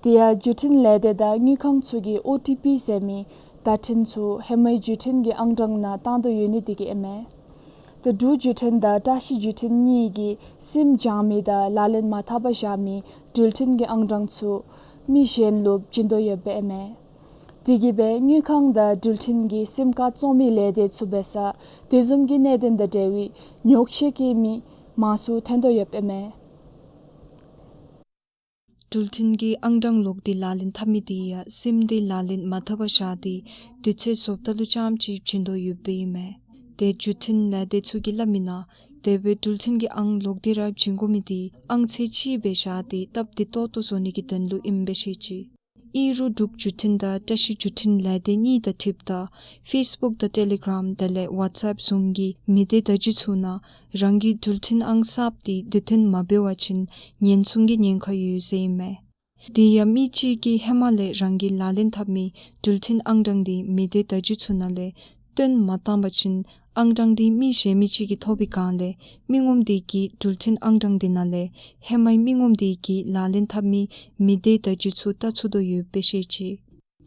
དེ་ཡང་བརྒྱུད་འཕྲིན་ལས་སྡེ་དང་དངུལ་ཁང་ཚུ་གིས་ཨོ་ཊི་པི་ཟེར་མི་བརྡ་འཕྲིན་ཚུ་ཧེ་མའི་བརྒྱུད་འཕྲིན་གྱི་ཨང་གྲངས་ནང་བཏང་དོ་ཡོད་ནི་དེ་གིས་ཨིན་མས། ཏེ་འབྲུག་བརྒྱུད་འཕྲིན་དང་བཀྲ་ཤིས་བརྒྱུད་འཕྲིན་གཉིས་ཀྱིས་སིམ་བཅག་མི་དང་ལག་ལེན་མ་འཐབ་པར་བཞག་མི་འགྲུལ་འཕྲིན་གྱི་ཨང་གྲངས་ཚུ་མི་གཞན་ལུ་བྱིན་དོ་ཡོདཔ་ཨིན་མས། དེ་གིས་སྦེ་དངུལ་ཁང་དང་འགྲུལ་འཕྲིན་གྱི་སིམ་ཀཱཌ་བཙོང་མི་ལས་སྡེ་ཚུ་འབད་སར་དེ་བཟུམ་གྱི་གནད་དོན་དང་འབྲེལ་བའི་ཉོགས་བཤད་བཀོད་མི་མང་སུ་ཐོན་དོ་ཡོདཔ་ཨིན་མས། འགྲུལ་འཕྲིན་གྱི་ཨང་གྲངས་ལོག་སྟེ་ལག་ལེན་འཐབ་མི་དེ་ཡང་སིམ་དེ་ལག་ལེན་མ་འཐབ་པར་བཞག་སྟེ་དུས་ཚོད་རྫོགསཔ་ད་ལུ་རྐྱངམ་ཅིག་བྱིན་དོ་ཡོདཔ་ཨིན་མས། ཏེ་བརྒྱུད་འཕྲིན་ལས་སྡེ་ཚུ་གིས་སླབ་མི་ནང་དེ་སྦེ་འགྲུལ་འཕྲིན་གྱི་ཨང་ལོག་སྟེ་ར་བྱིན་དགོ་མི་དེ་ཨང་ཚད་གཅིག་སྦེ་བཞག་སྟེ་སྟབས་བདེ་ཏོག་ཏོ་བཟོ་ནི་གི་དོན་ལུ་ཨིནམ་སྦེ་བཤད་ཅི། ཨིན་རུང་འབྲུག་བརྒྱུད་འཕྲིན་དང་བཀྲ་ཤིས་བརྒྱུད་འཕྲིན་ལས་སྡེ་གཉིས་དང་འཁྲིལཝ་ད་ཕེསི་བུཀ་དང་ཊེ་ལི་གརམ་དེ་ལས་ཝཊས་ཨེཔ་བཟུམ་གྱི་མི་སྡེ་བརྡ་བརྒྱུད་ཚུ་ནང་རང་གི་འགྲུལ་འཕྲིན་ཨང་གསརཔ་དེ་དུས་མཐུན་མ་འབད་བ་ཅིན་ཉེན་སྲུང་གི་ཉེན་ཁ་ཡོད་ཟེར་ཨིན་མས། དེ་ཡང་མི་གཅིག་གིས་ཧེ་མ་ལས་རང་གིས་ལག་ལེན་འཐབ་མི་འགྲུལ་འཕྲིན་ཨང་གྲངས་དེ་མི་སྡེ་བརྡ་བརྒྱུད་ཚུ་ནང་ལས་བཏོན་མ་བཏང་པ་ཅིན་ ཨང་གྲངས་འདི་མི་གཞན་མི་ཅིག་གིས་ཐོབ་པའི་སྒང་ལས་མི་ངོམ་དེ་གིས་འགྲུལ་འཕྲིན་ཨང་གྲངས་འདི་ནང་ལས་ཧེ་མའི་མི་ངོམ་དེ་གིས་ལག་ལེན་འཐབ་མི་མི་སྡེ་བརྡ་བརྒྱུད་ཚུ་བལྟ་ཚུགས་དོ་ཡོདཔ་སྦེ་བཤད་ཅི།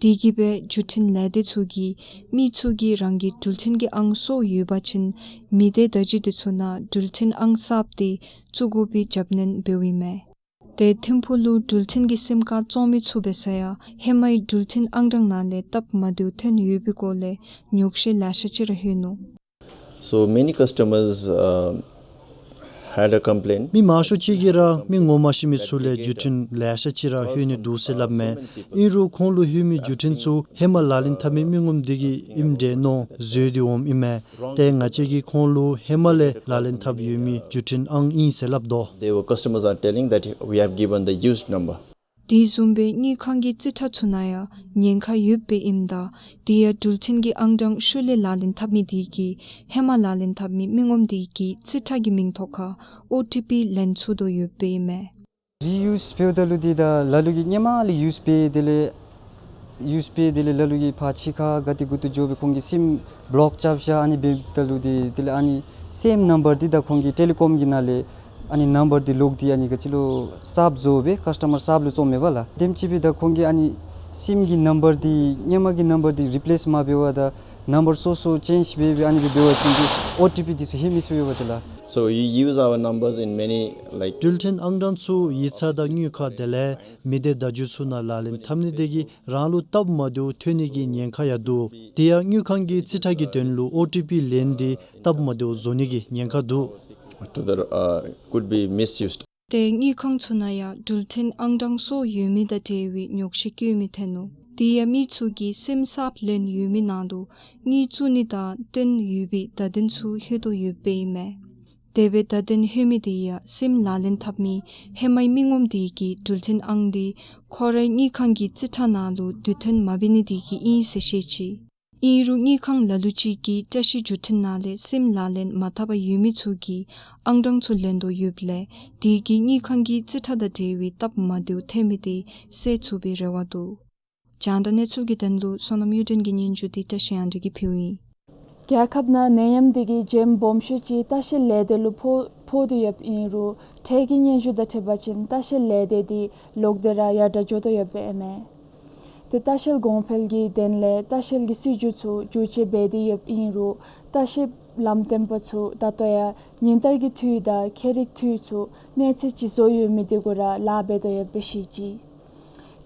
དེ་གིས་སྦེ་བརྒྱུད་འཕྲིན་ལས་སྡེ་ཚུ་གིས་མི་ཚུ་གིས་རང་གི་འགྲུལ་འཕྲིན་གྱི་ཨང་སོར་ཡོད་པ་ཅིན་མི་སྡེ་བརྡ་བརྒྱུད་དེ་ཚུ་ནང་འགྲུལ་འཕྲིན་ཨང་གསརཔ་དེ་བཙུགས་དགོ་པའི་རྒྱབ་སྣོན་འབདཝ་ཨིན་མས། ཏེ་ཐིམ་ཕུག་ལུ་འགྲུལ་འཕྲིན་གྱི་སིམ་ཀཱརཌ་བཙོང་མི་ཚུ་འབད་ས་ཡང་ཧེ་མའི་འགྲུལ་འཕྲིན་ཨང་གྲངས་ནང་ལས་སྟབས་མ་བདེཝ་ཐོན་ཡོད་པའི་སྐོར་ལས་ཉོགས་བཤད་ལེ་ཤ་ཅིག་ར་ལྷོད་ནུག། So many customers, uh, had a complaint. མི་མང་ཤོས་ཅིག་གིས་ར་མི་ངོ་མ་ཤེས་མི་ཚུ་ལས་བརྒྱུད་འཕྲིན་ལེ་ཤ་ཅིག་ར་ལྷོད་ནི་འདུག་ཟེར་སླབ་མས། ཨིན་རུང་ཁོང་ལུ་ལྷོད་མི་བརྒྱུད་འཕྲིན་ཚུ་ཧེ་མ་ལག་ལེན་འཐབ་མི་མི་ངོམ་དེ་གི་ཨིནམ་འདྲས་མནོ་བཟོ་སྟེ་འོངམ་ཨིན་མས། ཏེ་ང་བཅས་ཀྱིས་ཁོང་ལུ་ཧེ་མ་ལས་ལག་ལེན་འཐབ་ཡོད་མི་བརྒྱུད་འཕྲིན་ཨང་ཨིན་ཟེར་སླབ་དོ། There were customers are telling that we have given the used number. དེ་བཟུམ་སྦེ་དངུལ་ཁང་གི་རྩིས་ཁྲ་ཚུ་ནང་ཡང་ཉེན་ཁ་ཡོདཔ་སྦེ་ཨིནམ་ད་དེ་ཡང་འགྲུལ་འཕྲིན་གྱི་ཨང་གྲངས་ཤུལ་ལས་ལག་ལེན་འཐབ་མི་དེ་གིས་ཧེ་མ་ལག་ལེན་འཐབ་མི་མི་ངོམ་དེ་གི་རྩིས་ཁྲ་གི་མིང་ཐོག་ཁར་ཨོ་ཊི་པི་ལེན་ཚུགས་དོ་ཡོདཔ་སྦེ་ཨིན་མས། རི་ཡུསི་འབདཝ་ད་ལུ་འདི་ད་ལ་ལུ་གིས་ཧེ་མ་ལས་ཡུསི་འབད་དེ་ལས་ཡུསི་འབད་དེ་ལས་ལ་ལུ་གིས་ཕར་ཕྱི་ཁར་ག་ཏེ་གུ་ཏེ་འགྱོ་སྦེ་ཁོང་གིས་སིམ་བི་ལོཀ་རྐྱབ་བཞག། ཨ་ནི་འབདཝ་ད་ལུ་འདི་དེ་ལས་ཨ་ནི་སེམ་ནམ་བར་འདི་ད་ཁོང་གིས་ཊེ་ལི་ཀོམ་གྱི་ནང་ལས་ཨ་ནི་ནམ་བར་འདི་ལོག་སྟེ་ཨ་ནི་ག་ཅི་ལོ་གསརཔ་བཟོ་སྦེ་ཀཱསི་ཊ་མར་གསརཔ་ལུ་བཙོང་མས་པ་ལགས། དེམ་ཅིག་སྦེ་ད་ཁོང་གིས་ཨ་ནི་སིམ་གྱི་ནམ་བར་འདི་ཧེ་མ་གི་ནམ་བར་འདི་རི་པི་ལེསི་མ་འབད་བར་ད་ནམ་བར་སོ་སོ་ཅེནཇི་འབད་སྦེ་ཨ་ནི་སྦེ་འབད་བ་ཅིན་འདི་ཨོ་ཊི་པི་འདི་ཚུ་ལྷོད་མི་ཚུགས་ཡོད་པ་ཏེ་ལགས། So you use our numbers in many, like འགྲུལ་འཕྲིན་ཨང་གྲངས་ཚུ་ཡིག་ཚང་དང་དངུལ་ཁང་དེ་ལས་མི་སྡེ་བརྡ་བརྒྱུད་ཚུ་ནང་ལག་ལེན་འཐབ་ནི་དེ་གིས་རང་ལུ་སྟབས་མ་བདེཝ་ཐོན་ནི་གི་ཉེན་ཁ་ཡང་འདུག། དེ་ཡང་དངུལ་ཁང་གི་རྩིས་ཁྲ་གི་དོན་ལུ་ཨོ་ཊི་པི་ལེན་ཏེ་སྟབས་མ་བདེཝ་བཟོ་ནི་གི་ཉེན་ཁ་འདུག། To the, uh, could be misused. ཏེ་དངུལ་ཁང་ཚུ་ནང་ཡང་འགྲུལ་འཕྲིན་ཨང་གྲངས་སོར་ཡོད་མི་དང་འབྲེལ་བའི་ཉོགས་བཤད་བཀོད་མི་ཐོན་ནུག། དེ་ཡང་མི་ཚུ་གིས་སིམ་གསརཔ་ལེན་ཡོད་མི་ནང་ལུ་དངུལ་བཙུགས་ནི་དང་བཏོན་ཡོད་པའི་བརྡ་དོན་ཚུ་ལྷོད་དོ་ཡོདཔ་སྦེ་ཨིན་མས། དེ་སྦེ་བརྡ་དོན་ལྷོད་མི་དེ་ཡང་སིམ་ལག་ལེན་འཐབ་མི་ཧེ་མའི་མི་ངོམ་དེ་གིས་འགྲུལ་འཕྲིན་ཨང་དེ་ཁོ་རའི་དངུལ་ཁང་གི་རྩིས་ཁྲ་ནང་ལུ་དུས་ཐོན་མ་འབད་ནི་དེ་གིས་ཨིན་ཟེར་བཤད་ཅི། ཨིན་རུང་དངུལ་ཁང་ལ་ལུ་ཅིག་གིས་བཀྲིས་བརྒྱུད་འཕྲིན་ནང་ལས་སིམ་ལག་ལེན་མ་འཐབ་པར་ཡོད་མི་ཚུ་གིས་ཨང་གྲངས་ཚུ་ལེན་དོ་ཡོདཔ་ལས་དེ་གིས་དངུལ་ཁང་གི་རྩིས་ཁྲ་དང་འབྲེལ་བའི་སྟབས་མ་བདེཝ་ཐོན་མི་དེ་སེལ་ཚུགས་པའི་རེ་བ་འདུག། རྒྱང་བསྒྲགས་གནས་ཚུལ་གྱི་དོན་ལུ་བསོད་ནམས་གཡུ་སྒྲོན་གྱི་སྙན་ཞུ་འདི་བཀྲིས་དབྱངས་སྒྲོན་གྱིས་ཕུལཝ་ཨིན། རྒྱལ་ཁབ་ནང་ནད་ཡམས་དེ་གི་རྒྱུན་སྦོམ་ཤོས་ཅིག་ལྟ་བཤལ་ལས་སྡེ་ལུ་ཕོག་ཕོག་དོ་ཡོདཔ་ཨིན་རུང་འཕྲལ་གྱི་སྙན་ཞུ་དང་འཁྲིལ་བ་ཅིན་ལྟ་བཤལ་ལས་སྡེ་དེ་ལོག་སྟེ་ར་ཡར་དྲག་འགྱོ་དོ་ཡོདཔ་ཨིན་མས། ཏེ་ལྟ་བཤལ་གོང་འཕེལ་གྱི་དོན་ལས་ལྟ་བཤལ་གྱི་སྲིད་བྱུས་ཚུ་བསྒྱུར་བཅོས་འབད་དེ་ཡོདཔ་ཨིན་རུང་ལྟ་བཤལ་ལམ་སྟོན་པ་ཚུ་ད་ལྟོ་ཡང་ཉིན་ལྟར་གྱི་འཐུས་དང་ཁྱད་རིག་འཐུས་ཚུ་གནས་ཚད་ཅིག་བཟོ་ཡོད་མི་དེ་གུ་ར་ལཱ་འབད་དོ་ཡོདཔ་སྦེ་བཤད་ཅི།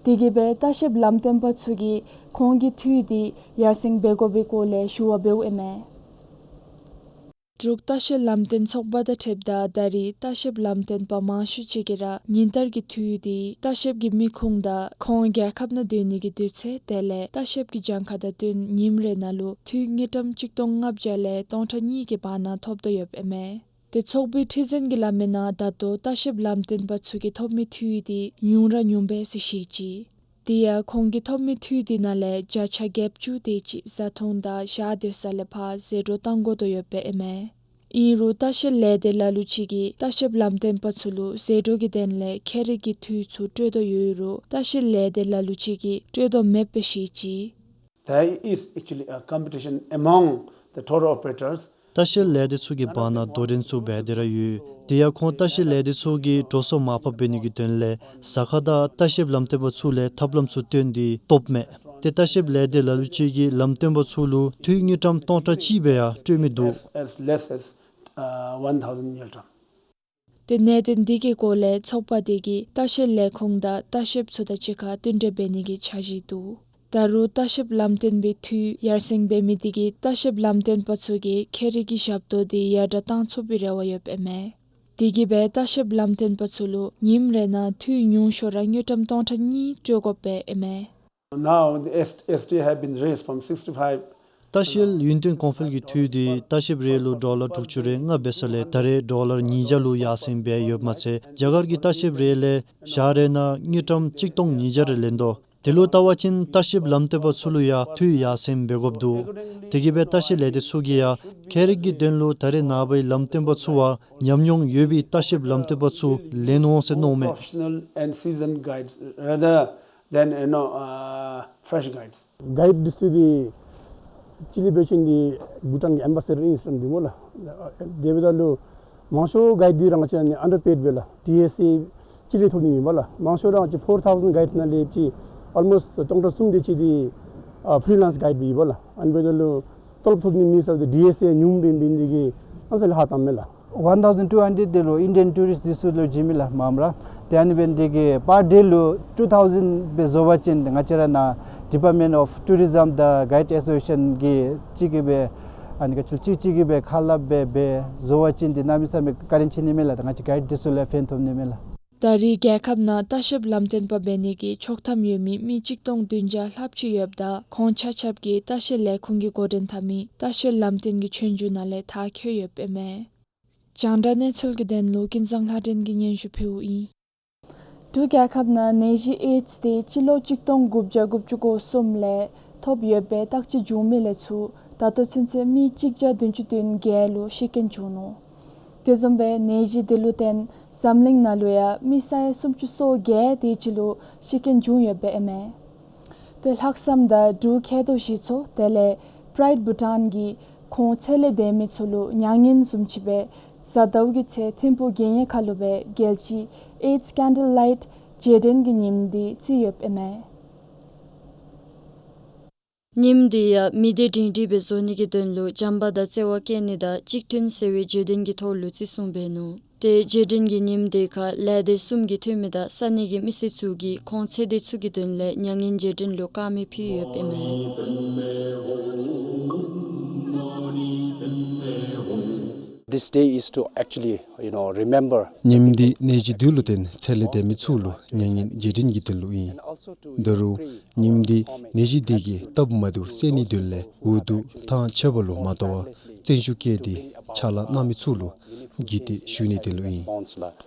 དེ་གིས་སྦེ་ལྟ་བཤལ་ལམ་སྟོན་པ་ཚུ་གིས་ཁོང་གི་འཐུས་དེ་ཡར་སེང་འབད་དགོ་པའི་སྐོར་ལས་ཞུ་བ་འབདཝ་ཨིན་མས། འབྲུག་ལྟ་བཤལ་ལམ་སྟོན་ཚོགས་པ་དང་འཁྲིལཝ་ད་ད་རེས་ལྟ་བཤལ་ལམ་སྟོན་པ་མང་ཤོས་ཅིག་གིས་ར་ཉིན་ལྟར་གྱི་འཐུས་དེ་ལྟ་བཤལ་གྱི་མི་ཁུངས་དང་ཁོང་རྒྱལ་ཁབ་ནང་སྡོད་ནི་གི་དུས་ཚོད་དེ་ལས་ལྟ་བཤལ་གྱི་གྱངས་ཁ་དང་བསྟུན་ཉིནམ་རེ་ནང་ལུ་འཐུས་དངུལ་ཀྲམ་གཅིག་སྟོང་ལྔ་བརྒྱ་ལས་སྟོང་ཕྲག་གཉིས་ཀྱི་བར་ན་ཐོབ་དོ་ཡོདཔ་ཨིན་མས། ཏེ་ཚོགས་པའི་ཁྲི་འཛིན་གྱིས་སླབ་མིའི་ནང་ད་ལྟོ་ལྟ་བཤལ་ལམ་སྟོན་པ་ཚུ་གིས་ཐོབ་མི་འཐུས་དེ་ཉུང་ར་ཉུངམ་སྦེ་ཟེར་བཤད་ཅི། དེ་ཡང་ཁོང་གིས་ཐོབ་མི་འཐུས་དེ་ནང་ལས་བརྒྱ་ཆ་བརྒྱད་ཅུ་དེ་ཅིག་བཟའ་འཐུང་དང་ཞག་སྡོད་ས་ལས་ཕར་ཟད་འགྲོ་བཏང་དགོ་དོ་ཡོདཔ་ཨིན་མས། ཨིན་རུང་ལྟ་བཤལ་ལས་སྡེ་ལ་ལུ་ཅིག་གིས་ལྟ་བཤལ་ལམ་སྟོན་པ་ཚུ་ལུ་ཟད་འགྲོ་གི་དོན་ལས་ཁྱད་རིག་གི་འཐུས་ཚུ་སྤྲོད་དོ་ཡོད་རུང་ལྟ་བཤལ་ལས་སྡེ་ལ་ལུ་ཅིག་གིས་སྤྲོད་དོ་མེདཔ་སྦེ་བཤད་ཅི། There is actually a competition among the tour operators. ལྟ་བཤལ་ལས་སྡེ་ཚུ་གི་བར་ན་དོ་འགྲན་ཚུ་འབད་དེ་ར་ཡོད། དེ་ཡང་ཁོང་ལྟ་བཤལ་ལས་སྡེ་ཚུ་གིས་འགྲོ་སོང་མར་ཕབ་འབད་ནི་གི་དོན་ལས་ཟ་ཁང་དང་ལྟ་བཤལ་ལམ་སྟོན་པ་ཚུ་ལས་ཐབས་ལམ་ཚུ་བཏོན་ཏེ་བཏོགཔ་མས། ཏེ་ལྟ་བཤལ་ལས་སྡེ་ལ་ལུ་ཅིག་གིས་ལམ་སྟོན་པ་ཚུ་ལུ་འཐུས་དངུལ་ཀྲམ་སྟོང་ཕྲག་གཅིག་སྦེ་ཡང་སྤྲོད་མི་འདུག། As, as less as, uh, one thousand ngultrum. ཏེ་གནད་དོན་འདི་གི་སྐོར་ལས་ཚོགས་པ་དེ་གིས་ལྟ་བཤལ་ལས་ཁུངས་དང་ལྟ་བཤལཔ་ཚུ་དང་གཅིག་ཁར་བསྟུན་གྲོས་འབད་ནི་གི་འཆར་གཞི་འདུག། ད་རུང་ལྟ་བཤལ་ལམ་སྟོན་པའི་འཐུས་ཡར་སེང་འབད་མི་དེ་གིས་ལྟ་བཤལ་ལམ་སྟོན་པ་ཚུ་གི་ཁྱད་རིག་གི་ཞབས་ཏོག་དེ་ཡར་དྲག་བཏང་ཚུགས་པའི་རེ་བ་ཡོདཔ་ཨིན་མས། དེ་གིས་སྦེ་ལྟ་བཤལ་ལམ་སྟོན་པ་ཚུ་ལུ་ཉིནམ་རེ་ནང་འཐུས་ཉུང་ཤོས་ར་དངུལ་ཀྲམ་སྟོང་ཕྲག་གཉིས་སྤྲོད་དགོཔ་ཨིན་མས། Now the S-, S T have been raised from sixty-five. ལྟ་བཤལ་ཡུན་བརྟན་གོང་འཕེལ་གྱི་འཐུས་དེ་ལྟ་བཤལཔ་རེ་ལུ་ཌོ་ལར་དྲུག་ཅུ་རེ་ལྔ་འབད་ས་ལས་ད་རེས་ཌོ་ལར་ཉིས་བརྒྱ་ལུ་ཡར་སེང་འབད་ཡོདཔ་མ་ཚད་རྒྱ་གར་གྱི་ལྟ་བཤལཔ་རེ་ལས་ཞག་རེ་ནང་དངུལ་ཀྲམ་གཅིག་སྟོང་ཉིས་བརྒྱ་རེ་ལེན་དོ། དེ་ལུ་བལྟ་བ་ཅིན་ལྟ་བཤལ་ལམ་སྟོན་པ་ཚུ་ལུ་ཡང་འཐུས་ཡར་སེང་འབད་དགོཔ་འདུག། དེ་གིས་སྦེ་ལྟ་བཤལ་ལས་སྡེ་ཚུ་གིས་ཡང་ཁྱད་རིག་གི་དོན་ལུ་ད་རེས་ནངས་པའི་ལམ་སྟོན་པ་ཚུ་བ་ཉམས་མྱོང་ཡོད་པའི་ལྟ་བཤལ་ལམ་སྟོན་པ་ཚུ་ལེན་འོང་ཟེར་མནོཝ་མས། Professional and seasoned guides rather than, you know, uh, fresh guides. གའིཌ་འདི་ཚུ་གིས་ ཅི་ལི་འབད་བ་ཅིན་འདི་བྷུ་ཊཱན་གྱི་ཨེམ་བ་སེ་ཌར་ཨིན་ཟེར་འདུག་སྨོ་ལགས། དེ་འབདཝ་ད་ལུ་མང་ཤོས་གའིཌ་འདི་ར་ང་བཅས་ཨ་ནི་ཨན་ཌར་པེཌ་སྦེ་ལགས། ཌི་ཨེསི་ཨེ་ཅི་ལི་ཐོབ་ནི་མེད་པས་ལགས། མང་ཤོས་ར་ང་བཅས་ཕོར་ཐའུ་ཟེན་གའིཌ་ནང་ལས་ཅིག་ཨོལ་མོསཊ་སྟོང་ཕྲག་གསུམ་དེ་ཅིག་འདི་ཨ་ཕི་རི་ལེནསི་གའིཌ་སྦེ་ཡོད་པས་ལགས། ཨ་ནི་འབདཝ་ད་ལུ་ཏོ་ལོབ་ཐོབ་ནི་མེད་ཟེར་ཏེ་ཌི་ཨེསི་ཨེ་ཉུངམ་སྦེ་འབད་ནི་དེ་གིས་ཨ་ནི་ས་ལས་ཧ་བཏངམ་མས་ལགས། ཝན་ཐའུ་ཟེན་ཊུ་ཧན་ཌེཌ་དེ་ལུ་ཨིན་ཌི་ཡན་ཊུ་རིསཊ་འདི་ཚུ་ལུ་བྱིན་མས་ལགས་མངམ་ར། ཏེ་ཨ་ནི་འབད་ནི་དེ་གིས་པར་ཌེ་ལུ་ཊུ་ཐའུ་ཟེན་སྦེ་བཟོ་བ་ཅིན་ང་བཅས་ར་ནཱ་ཌི་པཱརཊ་མེནཊ་ཨོཕ་ཊུ་རི་ཛམ་དང་གའིཌ་ཨེ་སོ་སི་ཨེ་ཤཱན་གྱིས་གཅིག་གིས་སྦེ་ཨ་ནི་ག་ཅི་ལོ་གཅིག་གཅིག་གིས་སྦེ་ཁ་སླབ་སྦེ་སྦེ་བཟོ་བ་ཅིན་འདི་གནམ་མེད་ས་མེད་བཀའ་དྲིན་ཆེ་ནི་མས་ལགས། ད་ང་བཅས་གའིཌ་འདི་ཚུ་ལུ་ཕན་ཐོགས་ནི་མས་ལགས། ད་རེས་རྒྱལ་ཁབ་ནང་ལྟ་བཤལཔ་ལམ་སྟོན་པ་འབད་ནི་གི་ཆོག་ཐམ་ཡོད་མི་མི་གཅིག་སྟོང་བདུན་བརྒྱ་ལྷགཔ་ཅིག་ཡོདཔ་ད་ཁོང་ཆ་ཁྱབ་ཀྱིས་ལྟ་བཤལ་ལས་ཁུངས་ཀྱིས་འགོ་འདྲེན་འཐབ་མི་ལྟ་བཤལ་ལམ་སྟོན་གྱི་ཆོས་རྒྱུགས་ནང་ལས་མཐར་འཁྱོལ་ཡོདཔ་ཨིན་མས། རྒྱང་བསྒྲགས་གནས་ཚུལ་གྱི་དོན་ལུ་ཀུན་བཟང་ལྷ་སྒྲོན་གྱིས་སྙན་ཞུ་ཕུལཝ་ཨིན། འབྲུག་རྒྱལ་ཁབ་ནང་ནད་གཞི་ཨེཌསི་དེ་སྤྱི་ལོ་གཅིག་སྟོང་དགུ་བརྒྱ་དགུ་བཅུ་གོ་གསུམ་ལས་ཐོབ་ཡོད་པའི་བརྟག་དཔྱད་བྱུང་མི་ལས་ཚུར་ད་ལྟོ་ཚུན་ཚོད་མི་གཅིག་བརྒྱ་བདུན་ཅུ་དོན་བརྒྱད་ལུ་ཤི་རྐྱེན་བྱུང་ནུག། དེ་བཟུམ་སྦེ་ནད་གཞི་དེ་ལུ་བརྟེན་འཛམ་གླིང་ནང་ལུ་ཡང་མི་ས་ཡ་སུམ་ཅུ་སོ་བརྒྱད་དེ་ཅིག་ལུ་ཤི་རྐྱེན་བྱུང་ཡོདཔ་ཨིན་མས། ཏེ་ལྷག་བསམ་དང་འབྲུག་མཁལ་རྡོག་གཞི་ཚོགས་དེ་ལས་པྲའིཌ་བྷུ་ཊཱན་གྱིས་ཁོང་ཚེ་ལས་འདས་མི་ཚུ་ལུ་མྱ་ངན་བཟུམ་ཅིག་སྦེ་གཟའ་ཟླཝ་གི་ཚེ་ཐིམ་ཕུག་དགེ་བསྙེན་ཁ་ལུ་སྦེ་རྒྱལ་སྤྱིའི་ཨེཌསི་ཀེན་ཌལ་ལའིཊ་རྗེས་དྲན་གྱི་ཉིནམ་འདི་བརྩི་ཡོདཔ་ཨིན་མས། ཉིནམ་འདི་ཡང་མི་སྡེ་སྒྲིང་སྒྲིང་སྦེ་བཟོ་ནི་གི་དོན་ལུ་བྱམས་པ་དང་བརྩེ་བ་བསྐྱེད་ནི་དང་གཅིག་མཐུན་ཟེར་བའི་བརྗོད་དོན་གྱི་ཐོག་ལུ་བརྩི་སྲུང་འབད་ནུག། ཏེ་རྗེས་དྲན་གྱི་ཉིནམ་འདི་ཁར་ལས་སྡེ་གསུམ་གྱི་འཐུས་མི་དང་ས་གནས་ཀྱི་མི་སེར་ཚུ་གིས་ཁོང་ཚེ་འདས་ཚུ་གི་དོན་ལས་མྱ་ངན་རྗེས་དྲན་ལུ་དཀར་མེ་ཕུལ་ཡོདཔ་ཨིན་མས། This day is to actually, you know, remember. ཉིནམ་འདི་ནད་གཞི་འདི་ལུ་བརྟེན་ཚེ་ལས་འདས་མི་ཚུ་ལུ་མྱ་ངན་རྗེས་དྲན་གྱི་དོན་ལུ་ཨིན། ད་རུང་ཉིནམ་འདི་ནད་གཞི་འདི་གི་སྟབས་མ་བདེཝ་སེལ་ནིའི་དོན་ལས་འོས་བསྡུ་ཐངས་ཆད་པ་ལུ་མ་ལྟོས་པར་བརྩོན་ཤུགས་བསྐྱེད་དེ་ཕྱག་ལཱ་གནང་མི་ཚུ་ལུ་བགྱིས་ཏེ་ཞུ་ནིའི་དོན་ལུ་ཨིན།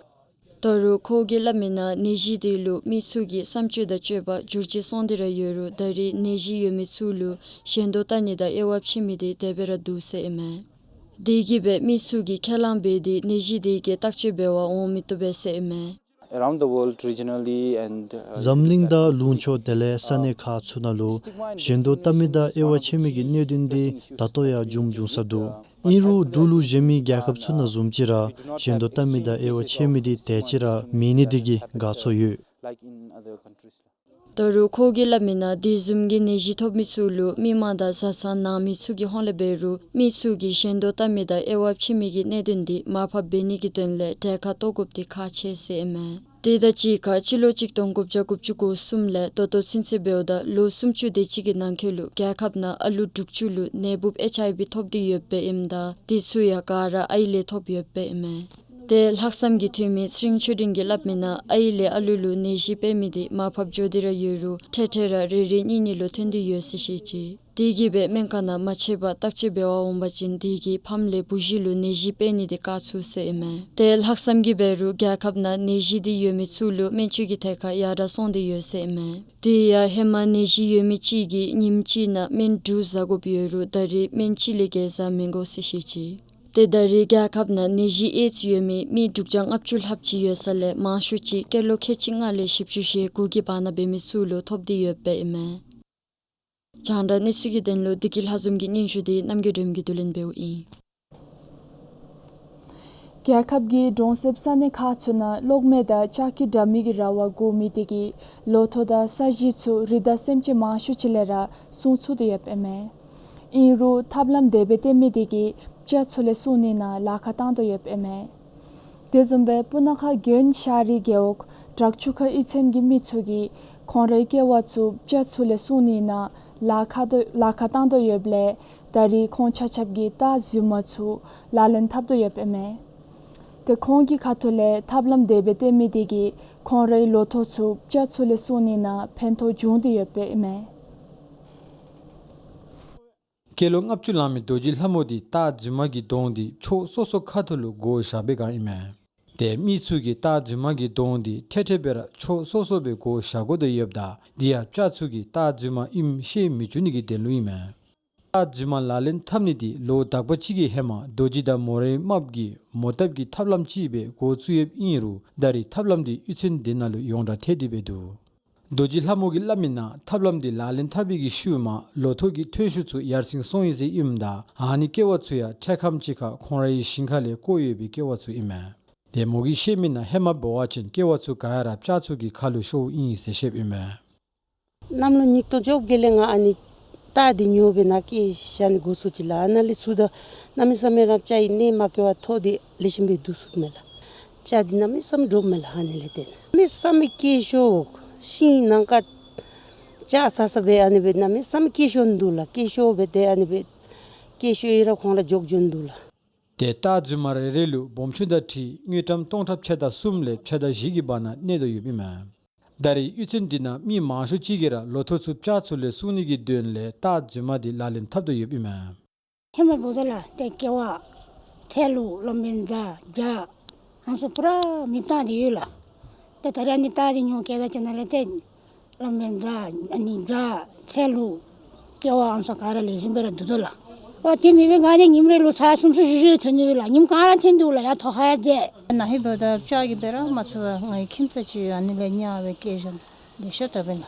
ད་རུང་ཁོ་གིས་སླབ་མིའི་ནང་ནད་གཞི་འདི་ལུ་མི་ཚུ་གི་བསམ་སྤྱོད་དང་སྤྱོད་པ་འགྱུར་བཅོས་སོང་སྟེ་ར་ཡོད་རུང་ད་རེས་ནད་གཞི་ཡོད་མི་ཚུ་ལུ་ཞེན་ལྟ་ནི་དང་དབྱེ་བ་ཕྱེ་མི་འདི་དེ་སྦེ་ར་འདུག་ཟེར་ཨིན་མས། དེ་གིས་སྦེ་མི་ཚུ་གིས་ཁས་བླངས་འབད་དེ་ནད་གཞི་འདི་གི་བརྟག་དཔྱད་འབད་བར་འོང་མི་བཏུབ་པས་ཟེར་ཨིན་མས། Around the world regionally and, uh, འཛམ་གླིང་དང་ལུང་ཕྱོགས་དེ་ལས་ས་གནས་ཁག་ཚུ་ནང་ལུ་ཞེན་ལྟ་མི་དང་དབྱེ་བ་ཕྱེ་མི་གི་གནད་དོན་འདི་ད་ལྟོ་ཡང་བྱུང་བྱུང་ས་འདུག། ཨིན་རུང་འབྲུག་ལུ་གཞན་མི་རྒྱལ་ཁབ་ཚུ་ནང་བཟུམ་ཅིག་ར་ཞེན་ལྟ་མི་དང་དབྱེ་བ་ཕྱེ་མི་འདི་དེ་ཅིག་ར་མེད་ནི་འདི་གིས་དགའ་ཚོར་ཡོད། ད་རུང་ཁོ་གིས་སླབ་མིའི་ནང་དེ་བཟུམ་གྱི་ནད་གཞི་ཐོབ་མི་ཚུ་ལུ་མི་མང་དང་བཟའ་ཚང་ནང་མི་ཚུ་གི་ཧོངས་ལས་འབད་རུང་མི་ཚུ་གིས་ཞེན་ལྟ་མི་དང་དབྱེ་བ་ཕྱེ་མི་གི་གནད་དོན་འདི་མར་ཕབ་འབད་ནི་གི་དོན་ལས་གྲལ་ཁར་གཏོགས་དགོཔ་འདི་ཁག་ཆེ་ཟེར་ཨིན་མས། དེ་དང་གཅིག་ཁར་སྤྱི་ལོ་གཅིག་སྟོང་དགུ་བརྒྱ་དགུ་བཅུ་གོ་གསུམ་ལས་ད་ལྟོ་ཚུན་ཚོད་འབདཝ་ད་ལོ་སུམ་ཅུ་དེ་ཅིག་གི་ནང་འཁོད་ལུ་རྒྱལ་ཁབ་ནང་ཨ་ལུ་དྲུག་ཅུ་ལུ་ནད་འབུཔ་ཨེཆ་ཨའི་ཝི་ཐོབ་སྟེ་ཡོདཔ་ཨིནམ་ད་དེ་ཚུ་ཡང་ག་ར་ཨའི་ལས་ཐོབ་ཡོདཔ་ཨིན་མས། ཏེ་ལྷག་བསམ་གྱི་འཐུས་མི་ཚེ་རིང་ཆོས་སྒྲོན་གྱིས་སླབ་མིའི་ནང་ཨའི་ལས་ཨ་ལུ་ལུ་ནད་གཞི་སྤེལ་མི་འདི་མར་ཕབ་འགྱོ་སྟེ་ར་ཡོད་རུང་ཐེངས་ཐེངས་ར་རེ་རེ་གཉིས་གཉིས་ལུ་ཐོན་ཏེ་ཡོད་ཟེར་བཤད་ཅི། དེ་གིས་སྦེ་སྨན་ཁང་ནང་མ་ཆད་པར་བརྟག་དཔྱད་འབད་བར་འོང་པ་ཅིན་དེ་གིས་ཕམ་ལས་བུ་གཞི་ལུ་ནད་གཞི་སྤེལ་ནི་འདི་བཀག་ཚུགས་ཟེར་ཨིན་མས། ཏེ་ལྷག་བསམ་གྱིས་འབད་རུང་རྒྱལ་ཁབ་ནང་ནད་གཞི་འདི་ཡོད་མི་ཚུ་ལུ་སྨན་བཅོས་ཀྱི་ཐད་ཁར་ཡར་དྲག་སོང་སྟེ་ཡོད་ཟེར་ཨིན་མས། དེ་ཡང་ཧེ་མ་ནད་གཞི་ཡོད་མི་གཅིག་གིས་ཉིནམ་གཅིག་ནང་སྨན་དྲུག་བཟའ་དགོཔ་ཡོད་རུང་ད་རེས་སྨན་གཅིག་ལས་བརྒལ་བཟའ་མི་དགོ་ཟེར་བཤད་ཅི། ཏེ་ད་རེས་རྒྱལ་ཁབ་ནང་ནད་གཞི་ཨེཌསི་ཡོད་མི་མི་དྲུག་བརྒྱ་ལྔ་བཅུ་ལྷགཔ་ཅིག་ཡོད་ས་ལས་མང་ཤོས་ཅིག་སྐྱེས་ལོ་ཁལ་གཅིག་ལྔ་ལས་བཞི་བཅུ་ཞེ་དགུ་གི་བར་ན་འབད་མི་ཚུ་ལུ་ཐོབ་སྟེ་ཡོདཔ་ཨིན་མས། རྒྱང་བསྒྲགས་གནས་ཚུལ་གྱི་དོན་ལུ་བདེ་སྐྱིད་ལྷ་འཛོམས་ཀྱི་སྙན་ཞུ་འདི་རྣམ་རྒྱལ་སྒྲོལ་མ་གིས་བསྡུ་ལེན་འབདཝ་ཨིན། རྒྱལ་ཁབ་ཀྱི་གྲོང་གསེབ་ས་གནས་ཁག་ཚུ་ནང་གློག་མེ་དང་ལྕགས་ཀྱུ་དྲ་མིག་གི་ར་བ་བསྒོར་མི་དེ་གིས་ལོ་ཐོག་དང་ས་གཞི་ཚུ་རི་དྭགས་སེམས་ཅན་མང་ཤོས་ཅིག་ལས་ར་སྲུང་ཚུགས་ཏེ་ཡོདཔ་ཨིན་མས། ཨིན་རུང་ཐབས་ལམ་དེ་སྦེ་བཏོན་མི་དེ་གིས་སྤྱ་ཚུ་ལས་སྲུང་ནི་ནང་ལཱ་ཁག་བཏང་དོ་ཡོདཔ་ཨིན་མས། དེ་བཟུམ་སྦེ་སྤུ་ན་ཁ་དགོན་ཤ་རི་རྒེད་འོག་བྲག་ཆུ་ཁ་གཡུས་ཚན་གྱི་མི་ཚུ་གིས་ཁོང་རའི་ཀེ་བ་ཚུ་སྤྱ་ཚུ་ལས་སྲུང་ནི་ནང་ལཱ་ཁག་དོ་ལཱ་ཁག་བཏང་དོ་ཡོདཔ་ལས་ད་རེས་ཁོང་ཆ་ཁྱབ་ཀྱིས་སྟག་རྫུན་མ་ཚུ་ལག་ལེན་འཐབ་དོ་ཡོདཔ་ཨིན་མས། ཏེ་ཁོང་གི་ཁ་ཐུག་ལས་ཐབས་ལམ་དེ་སྦེ་བཏོན་མི་དེ་གིས་ཁོང་རའི་ལོ་ཐོག་ཚུ་སྤྱ་ཚུ་ལས་སྲུང་ནི་ནང་ཕན་ཐོགས་བྱུང་སྟེ་ཡོདཔ་ཨིན་མས། སྐྱེས་ལོ་ལྔ་བཅུ་ལང་མི་རྡོ་རྗེ་ལྷ་མོ་འདི་སྟག་རྫུན་མ་གི་གདོང་འདི་ཕྱོགས་སོ་སོ་ཁ་ཐུག་ལུ་བསྒོར་བཞག་པའི་བསྒང་ཨིན་མས། ཏེ་མི་ཚུ་གིས་སྟག་རྫུན་མ་གི་གདོང་འདི་འཕྲལ་འཕྲལ་སྦེ་ར་ཕྱོགས་སོ་སོ་སྦེ་བསྒོར་བཞག་དགོ་དོ་ཡོདཔ་ད་འདི་ཡང་སྤྱ་ཚུ་གིས་སྟག་རྫུན་མ་ཨིནམ་ཤེས་མི་བཅུག་ནི་གི་དོན་ལུ་ཨིན་མས། སྟག་རྫུན་མ་ལག་ལེན་འཐབ་ནི་འདི་ལོ་དག་པ་ཅིག་གི་ཧེ་མ་རྡོ་རྗེ་དང་མོ་རའི་རྨགཔ་གིས་མོ་བཏབ་ཀྱི་ཐབས་ལམ་ཅིག་སྦེ་འགོ་བཙུགས་ཡོདཔ་ཨིན་རུང་ད་རེས་ཐབས་ལམ་འདི་གཡུས་ཚན་དེ་ནང་ལུ་ཡོངས་གྲགས་ཐལ་ཏེ་སྦེ་འདུག། རྡོ་རྗེ་ལྷ་མོ་གིས་སླབ་མིའི་ནང་ཐབས་ལམ་འདི་ལག་ལེན་འཐབ་པའི་གི་ཤུལ་མ་ལོ་ཐོག་གི་ཐོན་ཤུགས་ཚུ་ཡར་སེང་སོང་ཡི་ཟེར་ཨིནམ་ད་ཨ་ནི་ཀེ་བ་ཚུ་ཡང་འཕྲལ་ཁམས་ཅིག་ཁར་ཁོང་རའི་ཞིང་ཁ་ལས་བཀོ་ཡོད་པའི་ཀེ་བ་ཚུ་ཨིན་མས། ཏེ་མོ་གིས་བཤད་མིའི་ནང་ཧེ་མ་འབད་བ་ཅིན་ཀེ་བ་ཚུ་ག་ར་སྤྱ་ཚུ་གི་ཁ་ལུ་ཤོརཝ་ཨིན་ཟེར་བཤདཔ་ཨིན་མས། གནམ་ལོ་ཉིས་སྟོང་བཅོ་བརྒྱད་ལས་ང་ཨ་ནི་སྟག་འདི་ཉོ་སྦེ་ནཱ་སྐྱེལ་བཞག་ནི་འགོ་བཙུགས་ཅི་ལགས། ཨ་ནཱ་ལས་ཚུར་ད་གནམ་མེད་ས་མེད་ར་སྤྱ་གི་གནས་མ་སྐྱེལ་བར་ཐོག་འདི་ལེགས་ཤོམ་སྦེ་བསྡུ་ཚུགས་མས་ལགས། སྤྱ་འདི་གནམ་མེད་ས་མེད་འདྲོག་མས་ལགས། ཨ་ནི་ལས་ཏེ་གནམ་མེད་ས་མེད་སྐྱེད་ཤོས་ཤིང་ནང་ཁར་སྤྱ་ཟ་ཟ་སྦེ་ཨ་ནི་སྦེ་གནམ་མེད་ས་མེད་སྐྱེད་ཤོས་འདུག་ལགས། སྐྱེད་ཤོས་སྦེ་ཏེ་ཨ་ནི་སྦེ་སྐྱེད་ཤོས་ཨིན་ར་ཁོང་ར་འགྱོ་འགྱོཝ་འདུག་ལགས། ཏེ་སྟག་རྫུན་མ་རེ་རེ་ལུ་སྦོམ་ཆུང་དང་འཁྲིལ་དངུལ་ཀྲམ་སྟོང་ཕྲག་ཕྱེད་དང་གསུམ་ལས་ཕྱེད་དང་བཞི་གི་བར་ན་གནས་དོ་ཡོདཔ་ཨིན་མས། ད་རེས་གཡུས་ཚན་འདི་ནང་མི་མང་ཤོས་ཅིག་གིས་ར་ལོ་ཐོག་ཚུ་སྤྱ་ཚུ་ལས་སྲུང་ནི་གི་དོན་ལས་སྟག་རྫུན་མ་འདི་ལག་ལེན་འཐབ་དོ་ཡོདཔ་ཨིན་མས། ཧེ་མ་འབདཝ་ད་ལགས་ཏེ་ཀེ་བ་ཚལ་ལུ་གླང་པོའི་རྫ་བྱ་ཨ་ནི་ཚུ་པུ་ར་མེདཔ་བཏང་སྟེ་ཡོད་ལགས། ཏེ་ད་རེས་ཨ་ནི་སྟག་འདི་ཉོ་སྐྱེལ་ད་ཅིག་ནང་ལས་ཏེ་གླང་པོའི་རྫ་ཨ་ནི་བྱ་ཚལ་ལུ་ཀེ་བ་ཨ་ནི་ཚུ་ག་ར་ལེགས་ཤོམ་སྦེ་ར་འདུག་དོ་ལགས། ཨོ་དེ་མེན་པར་ང་ནི་ཉིནམ་རེ་ལུ་ཚར་གསུམ་ཚུ་བཞི་བཞི་ཐོན་ནི་ཡོད་ལགས། ཉིནམ་གང་ར་ཐོན་འདུག་ལགས། ཡར་ཐོག་ཁར་ཡར་འཛེགས། ནཱ་ཧེ་འབདཝ་ད་སྤྱ་གིས་སྦེ་ར་མ་ཚུགས་པར་ང་གི་ཁྱིམ་ཚང་ཅིག་ཡོད། ཨ་ནི་ལས་ཉར་སྦེ་སྐྱེལ་བཞག་ལེགས་ཤོམ་དྲགས་པས་ལགས།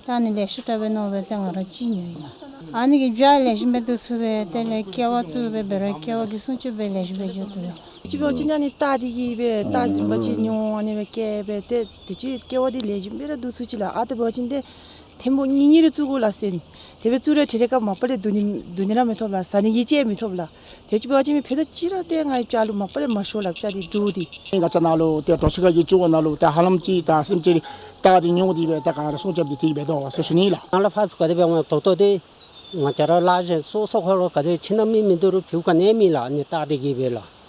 ད་ཨ་ནི་ལེགས་ཤོམ་དྲགས་པས་མནོ་སྦེ་ཏེ་ང་ར་གཅིག་ཉོ་ཡི་ལགས། ཨ་ནི་གི་བྱ་ལེགས་ཤོམ་སྦེ་བསྡུ་ཚུགས་པས། དེ་ལས་ཀེ་བ་བཙུགས་སྦེ་འབད་རུང་ཀེ་བ་གི་སྲུང་སྐྱོབ་སྦེ་ལེགས་ཤོམ་སྦེ་འགྱོ་དོ་ལགས། ཅིག་འབད་བ་ཅིན་ཨ་ནི་སྟག་འདི་གིས་སྦེ་སྟག་རྫུན་མ་ཅིག་ཉོ་ཨ་ནི་སྦེ་བསྐྱལ་སྦེ་ཏེ་དེ་ཅིག་ཀེ་བ་འདི་ལེགས་ཤོམ་སྦེ་ར་བསྡུ་ཚུགས་ཅི་ལགས། ཨ་དེ་འབད་བ་ཅིན་ཏེ་ཐེངས་པོ་གཉིས་གཉིས་རེ་བཙུགས་དགོ་ལགས་ཟེར་ཨིན། དེ་སྦེ་བཙུགས་རུང་ཐེངས་རེ་ཁར་མ་པ་ལས་བསྡུ་ནི་བསྡུ་ནི་ར་མི་ཐོབ་ལགས། ཟ་ནི་གི་ཅིག་མི་ཐོབ་ལགས། དེ་ཅིག་འབད་བ་ཅིན་མི་ཕན་ཐོགས་ཅིག་ར་ཏེ་ང་གི་སྤྱ་ལུ་མ་པ་ལས་མ་ཤོར་ལགས། སྤྱ་འདི་འདྲོག་སྟེ། ང་བཅས་ནཱ་ལུ་ཏེ་གྲོག་ཤིང་ཁ་གི་ཅུང་ནང་ལུ་ཏེ་ཧ་ལམ་ཅིག་ད་སེམས་ཅན་སྟག་འདི་ཉོ་སྟེ་སྦེ་ད་ག་ར་སྲུང་སྐྱོབ་འདི་དེ་སྦེ་འདུག་ཟེར་ཞུ་ནི་ལགས། ནཱ་ལས་ཕར་ཚུར་ག་དེ་སྦེ་འོང་ད་ལྟོ་ཏེ་ང་བཅས་ར་ལཱ་གཞན་སོ་སོ་ཁར་ལུ་ག་དེ་ཕྱི་ནང་མི་མིན་འདུག་རུང་ཕུག་ག་ནི་མེད་ལགས། ཨ་ནི་སྟག་འདི་གིས་སྦེ་ལགས།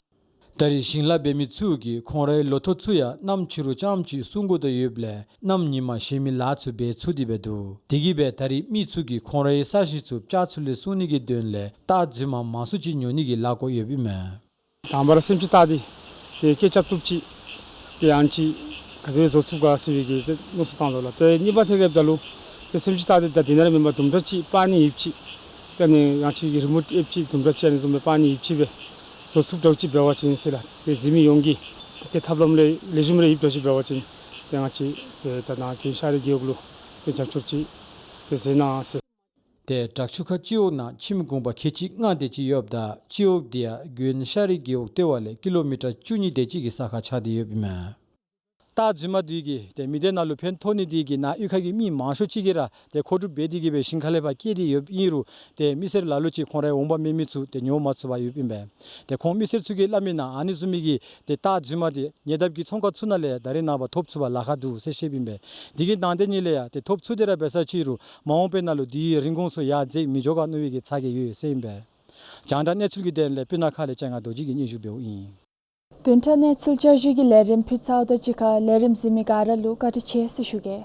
ད་རེས་ཞིང་ལཱ་འབད་མི་ཚུ་གིས་ཁོང་རའི་ལོ་ཐོག་ཚུ་ཡང་གནམ་ཕྱི་རུ་རྐྱངམ་ཅིག་སྲུང་དགོ་དོ་ཡོདཔ་ལས་གནམ་ཉིན་མ་གཞན་མི་ལཱ་ཚུ་འབད་ཚུགས་ཏེ་སྦེ་འདུག། དེ་གིས་སྦེ་ད་རེས་མི་ཚུ་གིས་ཁོང་རའི་ས་ཞིང་ཚུ་སྤྱ་ཚུ་ལས་སྲུང་ནི་གི་དོན་ལས་སྟག་རྫུན་མ་མང་སུ་ཅིག་ཉོ་ནི་གི་ལཱ་བཀོད་ཡོདཔ་ཨིན་མས། དང་པ་ར་སེམས་ཅན་སྟག་འདི་ཏེ་སྐད་རྐྱབ་བཏུབ་ཅིག་ཏེ་ཡང་ཅིན་ག་དེ་སྦེ་བཟོ་ཚུགས་ག་ཟེར་བའི་གི་ཏེ་མནོ་བསམ་བཏང་དོ་ལགས། ཏེ་གཉིས་པ་ཐད་ཁར་འབདཝ་ད་ལུ་ཏེ་སེམས་ཅན་སྟག་འདི་ད་དེ་ནང་ར་མེན་པར་དུམ་གྲ་ཅིག་སྤར་ནི་ཡོདཔ་ཅིག་ཏེ་ཨ་ནི་ཡང་ཅིན་རི་མོཊ་ཨེབ་ཅིག་དུམ་གྲ་ཅིག་ཨ་ནི་བཟུམ་སྦེ་སྤར་ནི་ཡོདཔ་ཅིག་སྦེ་བཟོ་ཚུགསཔ་འདྲཝ་ཅིག་འབད་བ་ཅིན་ཟེར་ལགས། ཏེ་གཟིགས་མི་ཡོངས་ཀྱིས་ཏེ་ཐབས་ལམ་ལེགས་ལེགས་ཤོམ་རེ་ཡོདཔ་འདྲཝ་ཅིག་འབད་བ་ཅིན་ཏེ་ང་བཅས་ཏེ་ད་ནཱ་དགོན་ཤར་རི་རྒེད་འོག་ལུ་ཏེ་རྒྱབ་སྐྱོར་ཅིག་ཏེ་མཛད་གནང་ཟེར། ཏེ་བྲག་ཆུ་ཁ་སྤྱི་འོག་ནང་ཁྱིམ་གུང་པ་ཁལ་གཅིག་ལྔ་དེ་ཅིག་ཡོདཔ་ད་སྤྱི་འོག་འདི་ཡང་དགོན་ཤར་རི་རྒེད་འོག་ལྟེ་བ་ལས་ཀི་ལོ་མི་ཊར་བཅུ་གཉིས་དེ་ཅིག་གི་ས་ཁར་ཆགས་ཏེ་ཡོདཔ་ཨིན་མས། སྟག་རྫུན་མ་འདི་གིས་ཏེ་མི་སྡེ་ནང་ལུ་ཕན་ཐོགས་ནི་འདི་གིས་ནཱ་གཡུས་ཁ་གི་མི་མང་ཤོས་ཅིག་གིས་ར་ཏེ་མཁོ་སྒྲུབ་འབད་དེ་གིས་སྦེ་ཞིང་ཁ་ལས་ཕར་བསྐྱལ་ཏེ་ཡོདཔ་ཨིན་རུང་ཏེ་མི་སེར་ལ་ལུ་ཅིག་ཁོང་རའི་འོང་འབབ་མེད་མི་ཚུ་ཏེ་ཉོ་མ་ཚུགས་པར་ཡོདཔ་ཨིན་པས། ཏེ་ཁོང་མི་སེར་ཚུ་གིས་སླབ་མིའི་ནང་ཨ་ནི་བཟུམ་མའི་གི་ཏེ་སྟག་རྫུན་མ་འདི་ཉེ་འདབས་ཀྱི་ཚོང་ཁང་ཚུ་ནང་ལས་ད་རེས་ནངས་པ་ཐོབ་ཚུགས་པར་ལཱ་ཁག་འདུག་ཟེར་བཤདཔ་ཨིན་པས། དེ་གི་ནང་དེ་ཉིད་ལས་ཡང་ཏེ་ཐོབ་ཚུགས་ཏེ་ར་འབད་ས་ཅིག་རུང་མ་འོངས་པའི་ནང་ལུ་དེའི་རིན་གོང་ཚུ་ཡར་འཛེགས་མི་འགྱོ་ག་མནོ་བའི་གི་ཚ་གྱང་ཡོད་ཟེར་ཨིན་པས། རྒྱང་བསྒྲགས་གནས་ཚུལ་གྱི་དོན་ལས་སྤུ་ན་ཁ་ལས་ལྕང་ང་རྡོ་རྗེ་གིས་སྙན་ཞུ་འབདཝ་ཨིན། བདུན་ཕྲག་གནས་ཚུལ་བསྐྱར་ཞུ་གི་ལས་རིམ་ཕུལ་ཚརཝ་དང་གཅིག་ཁར་ལས་རིམ་གཟིགས་མི་ག་ར་ལུ་བཀའ་དྲིན་ཆེ་ཟེར་ཞུ་གེ།